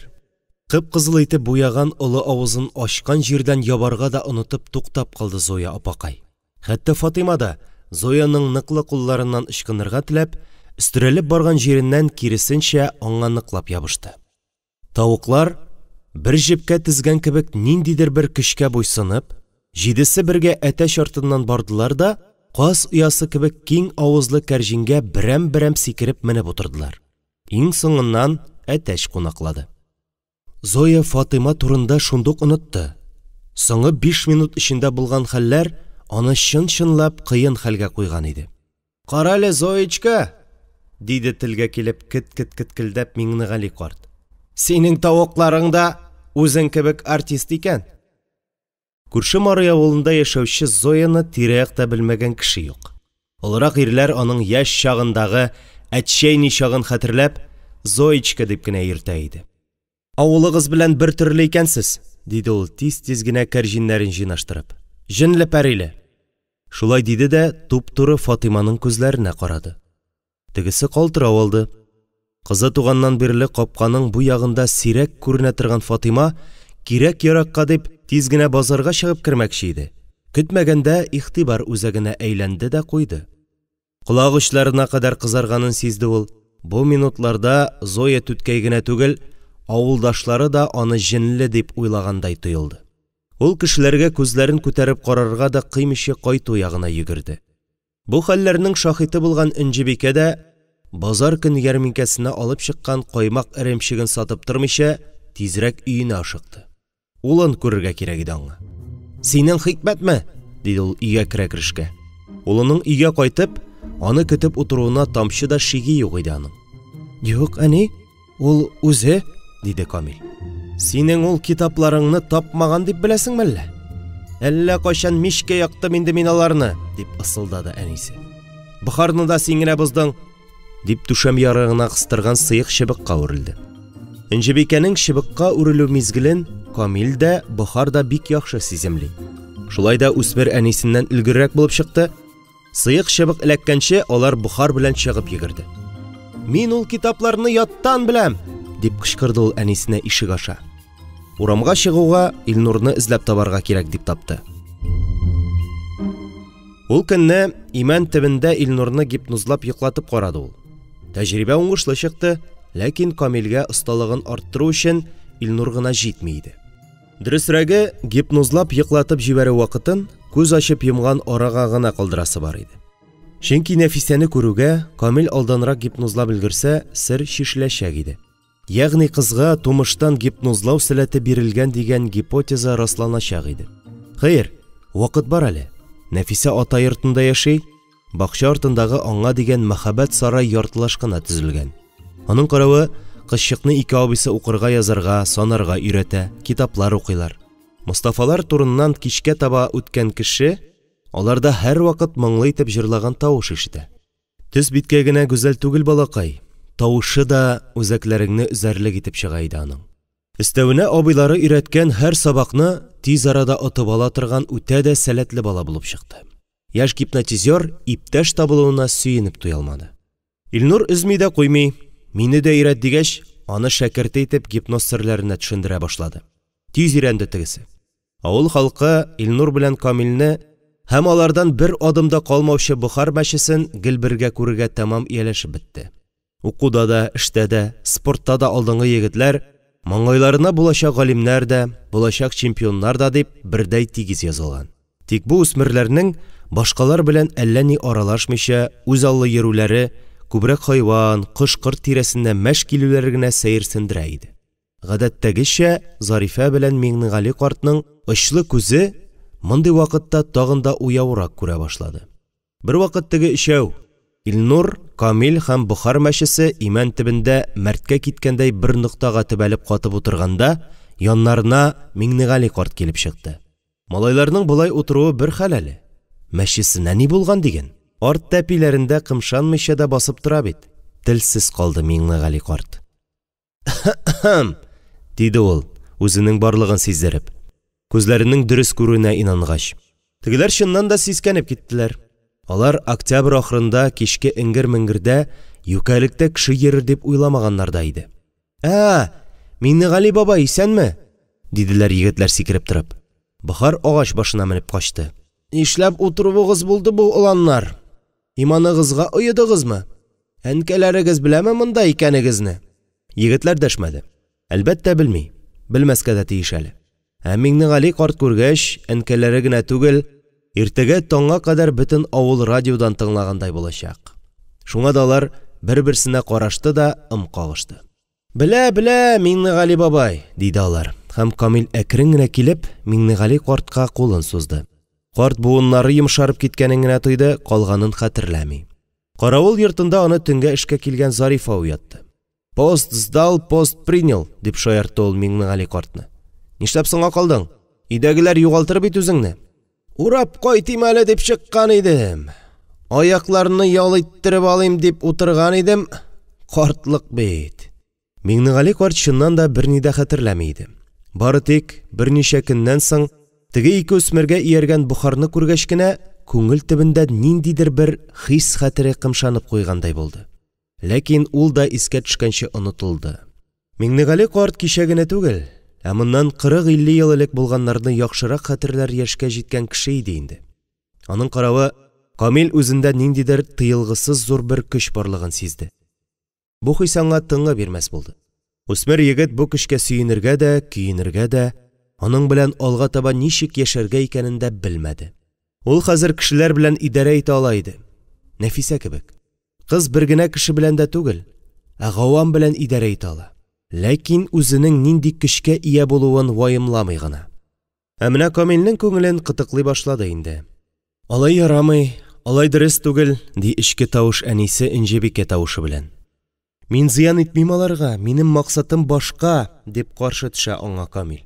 A: Кып-кызыл итеп буяган олы авызын ачкан җирдән ябарга да онытып туктап калды Зоя апакай. Хәтта Фатыйма да, Зояның ныклы кулларыннан ычкынырга теләп, өстерәлеп барган җиреннән, киресенчә, аңа ныклап ябышты. Тавыклар, бер җепкә тезгән кебек ниндидер бер көчкә буйсынып, җидесе бергә әтәч артыннан бардылар да, каз оясы кебек киң авызлы кәрҗингә берәм-берәм сикереп менеп утырдылар. Иң соңыннан әтәч кунаклады. Зоя Фатыйма турында шундук онытты. Соңгы биш минут эчендә булган хәлләр аны чын-чынлап кыен хәлгә куйган иде. Карале, Зоечка! диде телгә килеп кет-кет-кеткелдәп Миңнегали карт. Синең тавыкларың да үзең кебек артист икән. Күрше Марый авылында яшәүче Зояны тирә-якта белмәгән кеше юк. Олырак ирләр аның яшь чагындагы әтчәйни чагын хәтерләп, Зоечка дип кенә йөртә иде. Авылыгыз белән бер төрле икәнсез, диде ул тиз-тиз генә кәрҗиннәрен җыйнаштырып. Җенле-пәриле. Шулай диде дә туп-туры Фатыйманың күзләренә карады. Тегесе калтырау алды. Кызы туганнан бирле капканың бу ягында сирәк күренә торган Фатыйма, кирәк-яракка дип, тиз генә базарга чыгып кермәкче иде, көтмәгәндә игътибар үзәгенә әйләнде дә куйды. Колак очларына кадәр кызарганын сизде ул. Бу минутларда Зоя түткәй генә түгел, авылдашлары да аны җенле дип уйлагандай тоелды. Ул кешеләргә күзләрен күтәреп карарга да кыймыйча кайту ягына йөгерде. Бу хәлләрнең шаһиты булган Энҗебикә дә, базар көн ярминкәсенә алып чыккан каймак эремчеген сатып тормыйча, тизрәк өенә ашыкты. Улын күрергә кирәк иде аңа. Синең хикмәтме? диде ул өйгә керә-керешкә. Улының өйгә кайтып, аны көтеп утыруына тамчы да шиге юк иде аның. Юк, әни, Ул үзе, диде Камил. Синең ул китапларыңны тапмаган дип беләсеңме әллә? Әллә кайчан мичкә яктым инде мин аларны, дип ысылдады әнисе. Бохарны да син генә боздың, дип түшәм ярыгына кыстырган сыек чыбыкка үрелде. Энҗебикәнең чыбыкка үрелү мизгелен Камил дә, Бохар да бик яхшы сиземли. Шулай да үсмер әнисеннән өлгеррәк булып чыкты. Сыек чыбык эләккәнче, алар Бохар белән чыгып йөгерде. Мин ул китапларны яттан беләм, дип кычкырды ул әнисенә ишек аша. Урамга чыгуга Илнурны эзләп табарга кирәк дип тапты. Ул көнне имән төбендә Илнурны гипнозлап йоклатып карады ул. Тәҗрибә уңышлы чыкты, ләкин Камилгә осталыгын арттыру өчен Илнур гына җитми иде. Дөресрәге, гипнозлап йоклатып җибәрү вакытын күз ачып йомган арага гына калдырасы бар иде. Чөнки Нәфисәне күрүгә, Камил алданрак гипнозлап өлгерсә, сер чишеләчәк иде. Ягъни кызга тумыштан гипнозлау сәләте бирелгән дигән гипотеза расланачак иде. Хәер, вакыт бар әле. Нәфисә ата йортында яши, бакча артындагы аңа дигән мәһабәт сарай яртылаш кына төзелгән. Аның каравы, Кызчыкны ике абыйсы укырга-язарга, санарга өйрәтә, китаплар укыйлар. Мостафалар турыннан кичкә таба үткән кеше аларда һәрвакыт моңлы итеп җырлаган тавыш ишетә. Төс-биткә генә гүзәл түгел балакай, тавышы да үзәкләреңне өзәрлек итеп чыга иде аның. Өстәвенә абыйлары өйрәткән һәр сабакны тиз арада отып ала торган үтә дә сәләтле бала булып чыкты. Яшь гипнотизер иптәш табылуына сөенеп туялмады. Илнур өзми дә куймый, мине дә өйрәт дигәч, аны шәкерте итеп гипноз серләренә төшендерә башлады. Тиз өйрәнде тегесе. Авыл халкы Илнур белән Камилне һәм алардан бер адым да калмаучы Бохар мәчесен гел бергә күрергә тәмам ияләшеп бетте. Укуда да, эштә дә, спортта да алдынгы егетләр маңгайларына булачак галимнәр дә, булачак чемпионнар да дип бердәй тигез язылган. Тик бу үсмерләрнең башкалар белән әллә ни аралашмыйча, үзаллы йөрүләре, күбрәк хайван, кош-корт тирәсендә мәш килүләре генә сәерсендерә иде. Гадәттәгечә, Зарифә белән Миңнегали картның очлы күзе мондый вакытта тагын да уяурак күрә башлады. Бервакыт теге өчәү, Илнур, Камил һәм Бохар мәчесе имән төбендә мәрткә киткәндәй бер ноктага төбәлеп катып утырганда, яннарына Миңнегали карт килеп чыкты. Малайларның болай утыруы бер хәл әле. Мәчесенә ни булган диген? Арт тәпиләрендә кымшанмыйча да басып тора бит. Телсез калды Миңнегали карт. Кхм! Диде ул, үзенең барлыгын сиздереп. Күзләренең дөрес күрүенә инангач. Тегеләр чыннан да сискәнеп киттеләр. Алар октябрь ахырында кичке эңгер-меңгердә юкәлектә кеше йөрер дип уйламаганнар да иде. Ә, Миңнегали бабай, исәнме? диделәр егетләр сикереп торып. Бохар агач башына менеп качты. Нишләп утыруыгыз булды бу, оланнар? Иманыгызга оедыгызмы? Әнкәләрегез беләме монда икәнегезне? Егетләр дәшмәде. Әлбәттә, белми. Белмәскә дә тиеш әле. Ә Миңнегали карт күргәч, әнкәләре генә түгел, иртәгә таңга кадәр бөтен авыл радиодан тыңлагандай булачак. Шуңа да алар бер-берсенә карашты да ым кагышты. Белә, белә, Миңнегали бабай, диде алар, һәм Камил әкрен генә килеп, Миңнегали картка кулын сузды. Карт буыннары йомшарып киткәнен генә тойды, калганын хәтерләми. Каравыл йортында аны төнгә эшкә килгән Зарифа уятты. Пост сдал, пост принял, дип шаяртты ул Миңнегали картны. Нишләп соңга калдың? Өйдәгеләр югалтыр бит үзеңне. Урап кайтыйм әле дип чыккан идем. Аякларны ял иттереп алыйм дип утырган идем. Картлык бит. Миңнегали карт чыннан да берни дә хәтерләми иде. Бары тик берничә көннән соң теге ике үсмергә ияргән Бохарны күргәч кенә күңел төбендә ниндидер бер хис-хәтере кымшанып куйгандай булды. Ләкин ул да искә төшкәнче онытылды. Миңнегали карт кичә генә түгел, ә моннан 40-50 ел элек булганнарны яхшырак хәтерләр яшькә җиткән кеше иде инде. Аның каравы, Камил үзендә ниндидер тыелгысыз зур бер көч барлыгын сизде. Бу хис аңа тынгы бирмәс булды. Үсмер егет бу көчкә сөенергә дә, көенергә дә, аның белән алга таба ничек яшәргә икәнен дә белмәде. Ул хәзер кешеләр белән идарә итә ала иде. Нәфисә кебек. Кыз бер генә кеше белән дә түгел, ә гавам белән идарә итә ала. Ләкин үзенең нинди көчкә ия булуын ваемламый гына. Ә менә Камилнең күңелен кытыклый башлады инде. Алай ярамый, алай дөрес түгел, ди эчке тавыш әнисе Энҗебикә тавышы белән. Мин зыян итмим аларга, минем максатым башка, дип каршы төшә аңа Камил.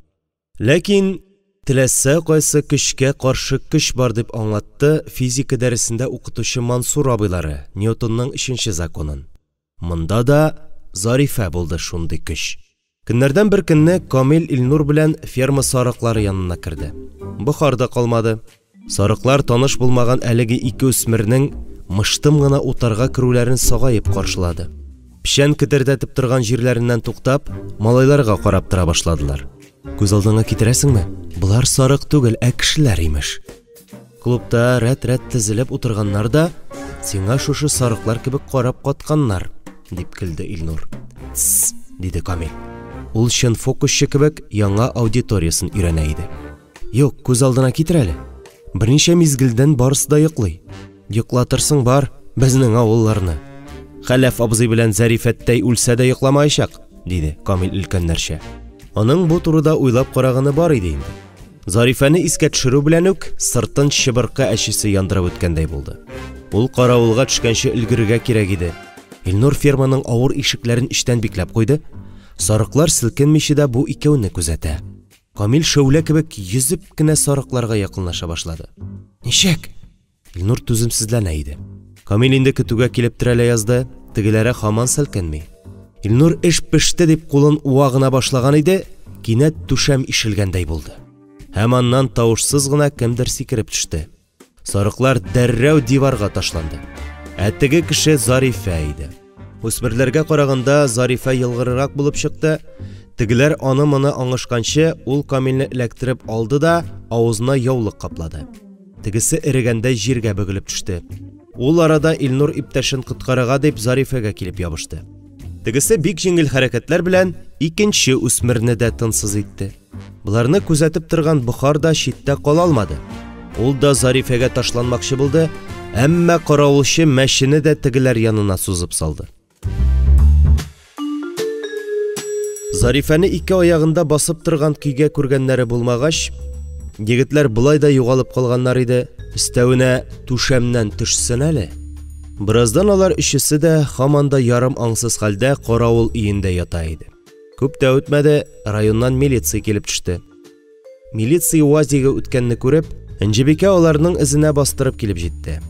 A: Ләкин теләсә кайсы көчкә каршы көч бар дип аңлатты физика дәресендә укытучы Мансур абыйлары Ньютонның өченче законын. Монда да Зарифә булды шундый көч. Көннәрдән бер көнне Камил Илнур белән ферма сарыклары янына керде. Бохар да калмады. Сарыклар таныш булмаган әлеге ике үсмернең мыштым гына утарга керүләрен сагаеп каршылады. Печән кетердәтеп торган җирләреннән туктап, малайларга карап тора башладылар. Күз алдыңа китерәсеңме? Болар сарык түгел, ә кешеләр, имеш. Клубта рәт-рәт тезелеп утырганнар да, сиңа шушы сарыклар кебек карап катканнар, дип көлде Илнур. Тсс, диде Камил. Ул чын фокусчы кебек яңа аудиториясен өйрәнә иде. Юк, күз алдына китер әле. Берничә мизгелдән барысы да йоклый. Йоклатырсың бар безнең авылларны. Хәләф абзый белән Зәрифәттәй үлсә дә йокламаячак, диде Камил өлкәннәрчә. Аның бу турыда уйлап караганы бар иде инде. Зарифәне искә төшерү белән үк сыртын чыбыркы әчесе яндырып үткәндәй булды. Ул каравылга төшкәнче өлгерергә кирәк иде. Илнур ферманың авыр ишекләрен эчтән бикләп куйды. Сарыклар селкенмичә дә бу икәүне күзәтә. Камил шәүлә кебек йөзеп кенә сарыкларга якынлаша башлады. Ничек? Илнур түземсезләнә иде. Камил инде көтүгә килеп терәлә язды, тегеләре һаман селкенми. Илнур эш пеште дип кулын уа гына башлаган иде, кинәт түшәм ишелгәндәй булды. Һәм аннан тавышсыз гына кемдер сикереп төште. Сарыклар дәррәү диварга ташланды. Ә теге кеше Зарифә иде. Үсмерләргә караганда Зарифә елгырырак булып чыкты. Тегеләр аны-моны аңышканчы, ул Камилне эләктереп алды да авызына яулык каплады. Тегесе эрегәндәй җиргә бөгелеп төште. Ул арада Илнур иптәшен коткарырга дип Зарифәгә килеп ябышты. Тегесе бик җиңел хәрәкәтләр белән икенче үсмерне дә тынсыз итте. Боларны күзәтеп торган Бохар да читтә кала алмады. Ул да Зарифәгә ташланмакчы булды, әмма каравылчы мәчене дә тегеләр янына сузып салды. Зарифәне ике аягында басып торган көйгә күргәннәре булмагач, егетләр болай да югалып калганнар иде, өстәвенә түшәмнән төшсен әле. Бераздан алар өчесе дә һаман да ярым аңсыз хәлдә каравыл өендә ята иде. Күп тә үтмәде, районнан милиция килеп төште. Милиция УАЗигы үткәнне күреп, Энҗебикә аларның эзенә бастырып килеп җитте.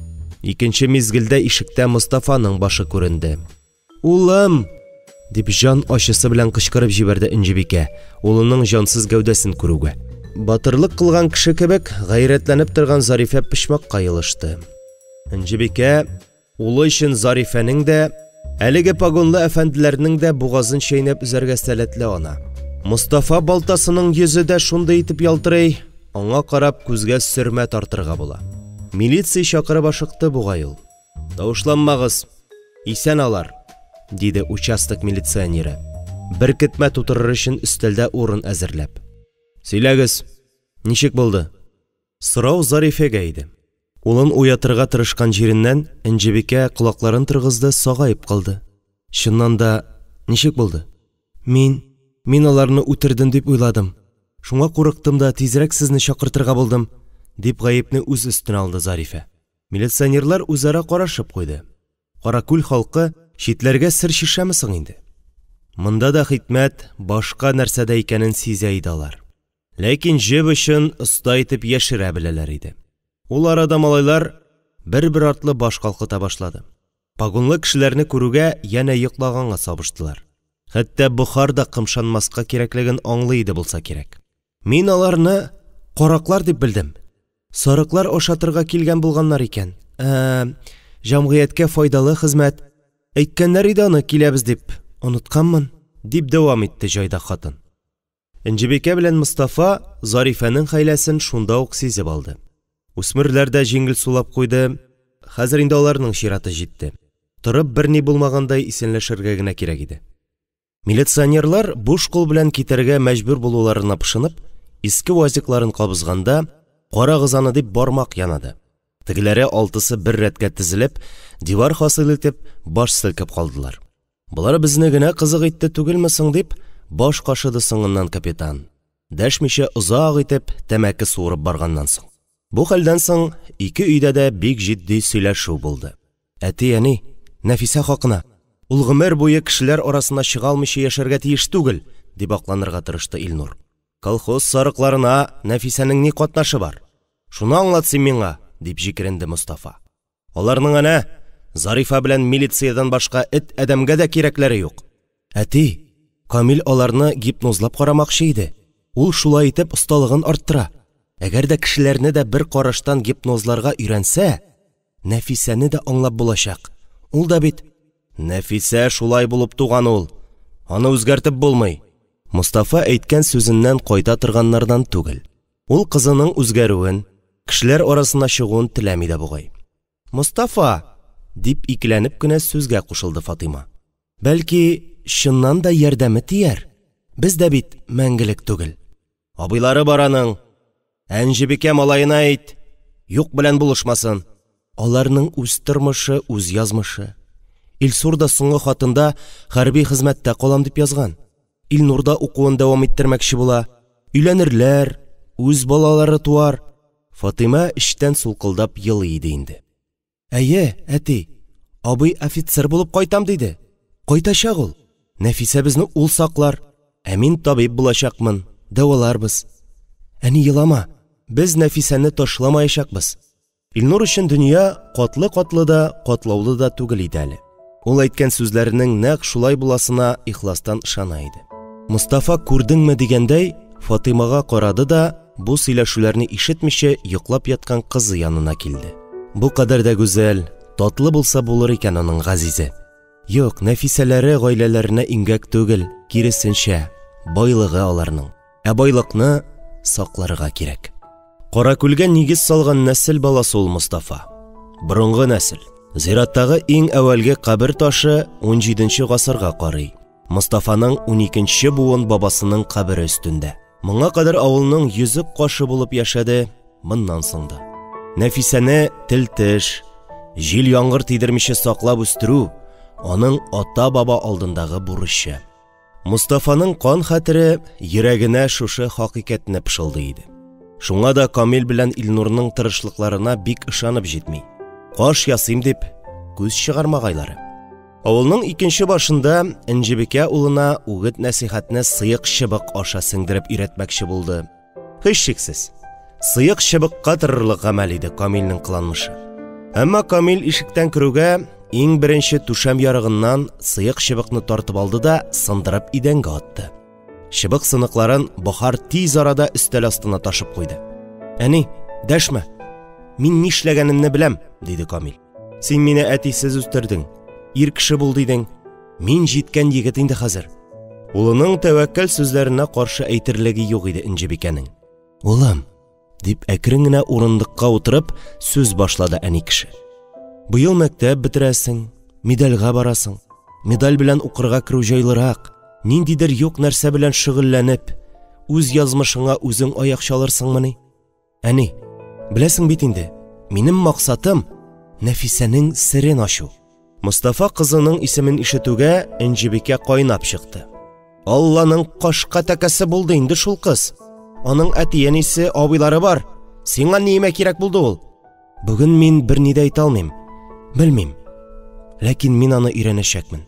A: Икенче мизгелдә ишектә Мостафаның башы күренде. Улым! дип җан ачысы белән кычкырып җибәрде Энҗебикә, улының җансыз гәүдәсен күрүгә. Батырлык кылган кеше кебек, гайрәтләнеп торган Зарифә почмакка елышты. Энҗебикә улы өчен Зарифәнең дә, әлеге погонлы әфәнделәрнең дә бугазын чәйнәп өзәргә сәләтле ана. Мостафа балтасының йөзе дә шундый итеп ялтырый, аңа карап күзгә сөрмә тартырга була. Милиция чакырып ашыкты бугай ул. Тавышланмагыз, исән алар, диде участок милиционеры, беркетмә тутырыр өчен өстәлдә урын әзерләп. Сөйләгез, ничек булды? Сорау Зарифәгә иде. Улын уятырга тырышкан җиреннән Энҗебикә колакларын торгызды, сагаеп калды. Чыннан да, ничек булды? Мин, мин аларны үтердем дип уйладым. Шуңа курыктым да тизрәк сезне чакыртырга булдым, дип гаепне үз өстенә алды Зарифә. Милиционерлар үзара карашып куйды. Каракүл халкы читләргә сер чишәме соң инде? Монда да хикмәт башка нәрсәдә икәнен сизә иде алар. Ләкин җеп очын оста итеп яшерә беләләр иде. Ул арада малайлар бер-бер артлы баш калкыта башлады. Погонлы кешеләрне күрүгә янә йоклаганга сабыштылар. Хәтта Бохар да кымшанмаска кирәклеген аңлый иде булса кирәк. Мин аларны караклар дип белдем. Сарыклар ашатырга килгән булганнар икән. Ә, җәмгыятькә файдалы хезмәт. Әйткәннәр иде аны киләбез дип, онытканмын, дип дәвам итте җайдак хатын. Энҗебикә белән Мостафа Зарифәнең хәйләсен шунда ук сизеп алды. Үсмерләр дә җиңел сулап куйды. Хәзер инде аларның чираты җитте. Торып берни булмагандай исәнләшергә генә кирәк иде. Милиционерлар буш кул белән китәргә мәҗбүр булуларына пошынып, иске УАЗикларын кабызганда, карагыз аны дип бармак янады. Тегеләре алтысы бер рәткә тезелеп, дивар хасил итеп, баш селкеп калдылар. Болар безне генә кызык итте түгелме соң дип, баш кашыды соңыннан капитан. Дәшмичә озак итеп тәмәке суырып барганнан соң. Бу хәлдән соң ике өйдә дә бик җитди сөйләшү булды. Әти, әни, Нәфисә хакына, ул гомер буе кешеләр арасына чыга алмыйча яшәргә тиеш түгел, дип акланырга тырышты Илнур. Колхоз сарыкларына Нәфисәнең ни катнашы бар? Шуны аңлат син миңа, дип җикеренде Мостафа. Аларның әнә Зарифа белән милициядән башка эт адәмгә дә кирәкләре юк. Әти, Камил аларны гипнозлап карамакчы иде. Ул шулай итеп осталыгын арттыра. Әгәр дә кешеләрне дә бер караштан гипнозларга өйрәнсә, Нәфисәне дә аңлап булачак. Ул да бит Нәфисә шулай булып туган ул. Аны үзгәртеп булмый. Мостафа әйткән сүзеннән кайта торганнардан түгел. Ул кызының үзгәрүен, кешеләр арасына чыгуын теләми дә бугай. Мостафа, дип икеләнеп кенә сүзгә кушылды Фатыйма. Бәлки, чыннан да ярдәме тияр. Без дә бит мәңгелек түгел. Абыйлары бар аның. Әнҗебикә малаена әйт, юк белән булышмасын. Аларның үз тормышы, үз язмышы. Илсур да соңгы хатында хәрби хезмәттә калам дип язган. Илнур да укуын дәвам иттермәкче була. Өйләнерләр, үз балалары туар. Фатыйма эчтән сулкылдап елый иде инде. Әйе, әти, абый офицер булып кайтам диде. Кайтачак ул. Нәфисәбезне ул саклар, ә мин табиб булачакмын, дәваларбыз. Әни, елама, без Нәфисәне ташламаячакбыз. Илнур өчен дөнья катлы-катлы да, катлаулы да түгел иде әле. Ул әйткән сүзләренең нәкъ шулай буласына ихластан ышана иде. Мостафа күрдеңме дигәндәй, Фатыймага карады да, бу сөйләшүләрне ишетмичә йоклап яткан кызы янына килде. Бу кадәр дә гүзәл, татлы булса булыр икән аның газизе. Юк, Нәфисәләре гаиләләренә имгәк түгел, киресенчә, байлыгы аларның. Ә байлыкны сакларга кирәк. Каракүлгә нигез салган нәсел баласы ул Мостафа. Борынгы нәсел. Зираттагы иң әүвәлге кабер ташы унҗиденче гасырга карый. Мостафаның уникенче буын бабасының кабере өстендә. Моңа кадәр авылның йөзек кашы булып яшәде, моннан соң да. Нәфисәне тел-теш, җил-яңгыр тидермичә саклап үстерү, аның ата-баба алдындагы бурычы. Мостафаның кан хәтере йөрәгенә шушы хакыйкатьне пышылдый иде. Шуңа да Камил белән Илнурның тырышлыкларына бик ышанып җитми. Каш ясыйм дип, күз чыгармагайлары. Авылның икенче башында Энҗебикә улына үгет-нәсыйхәтне сыек чыбык аша сеңдереп өйрәтмәкче булды. Һичшиксез, сыек чыбыкка торырлык гамәл иде Камилнең кыланмышы. Әмма Камил ишектән керүгә, иң беренче түшәм ярыгыннан сыек чыбыкны тартып алды да сындырып идәнгә атты. Чыбык сыныкларын Бохар тиз арада өстәл астына ташып куйды. Әни, дәшмә. Мин нишләгәнемне беләм, диде Камил. Син мине әтисез үстердең. Ир кеше бул дидең. Мин җиткән егет инде хәзер. Улының тәвәккәл сүзләренә каршы әйтерлеге юк иде Энҗебикәнең. Улым, дип әкрен генә урындыкка утырып сүз башлады әни кеше. Быел мәктәп бетерәсең, медальгә барасың. Медаль белән укырга керү җайлырак. Ниндидер юк нәрсә белән шөгыльләнеп, үз язмышыңа үзең аяк чалырсыңмыни? Әни, беләсең бит инде, минем максатым Нәфисәнең серен ачу. Мостафа кызының исемен ишетүгә Энҗебикә кайнап чыкты. Алланың кашка тәкәсе булды инде шул кыз. Аның әти-әнисе, абыйлары бар. Сиңа ниемә кирәк булды ул? Бүген мин берни дә әйтә алмыйм. Белмим. Ләкин мин аны өйрәнәчәкмен.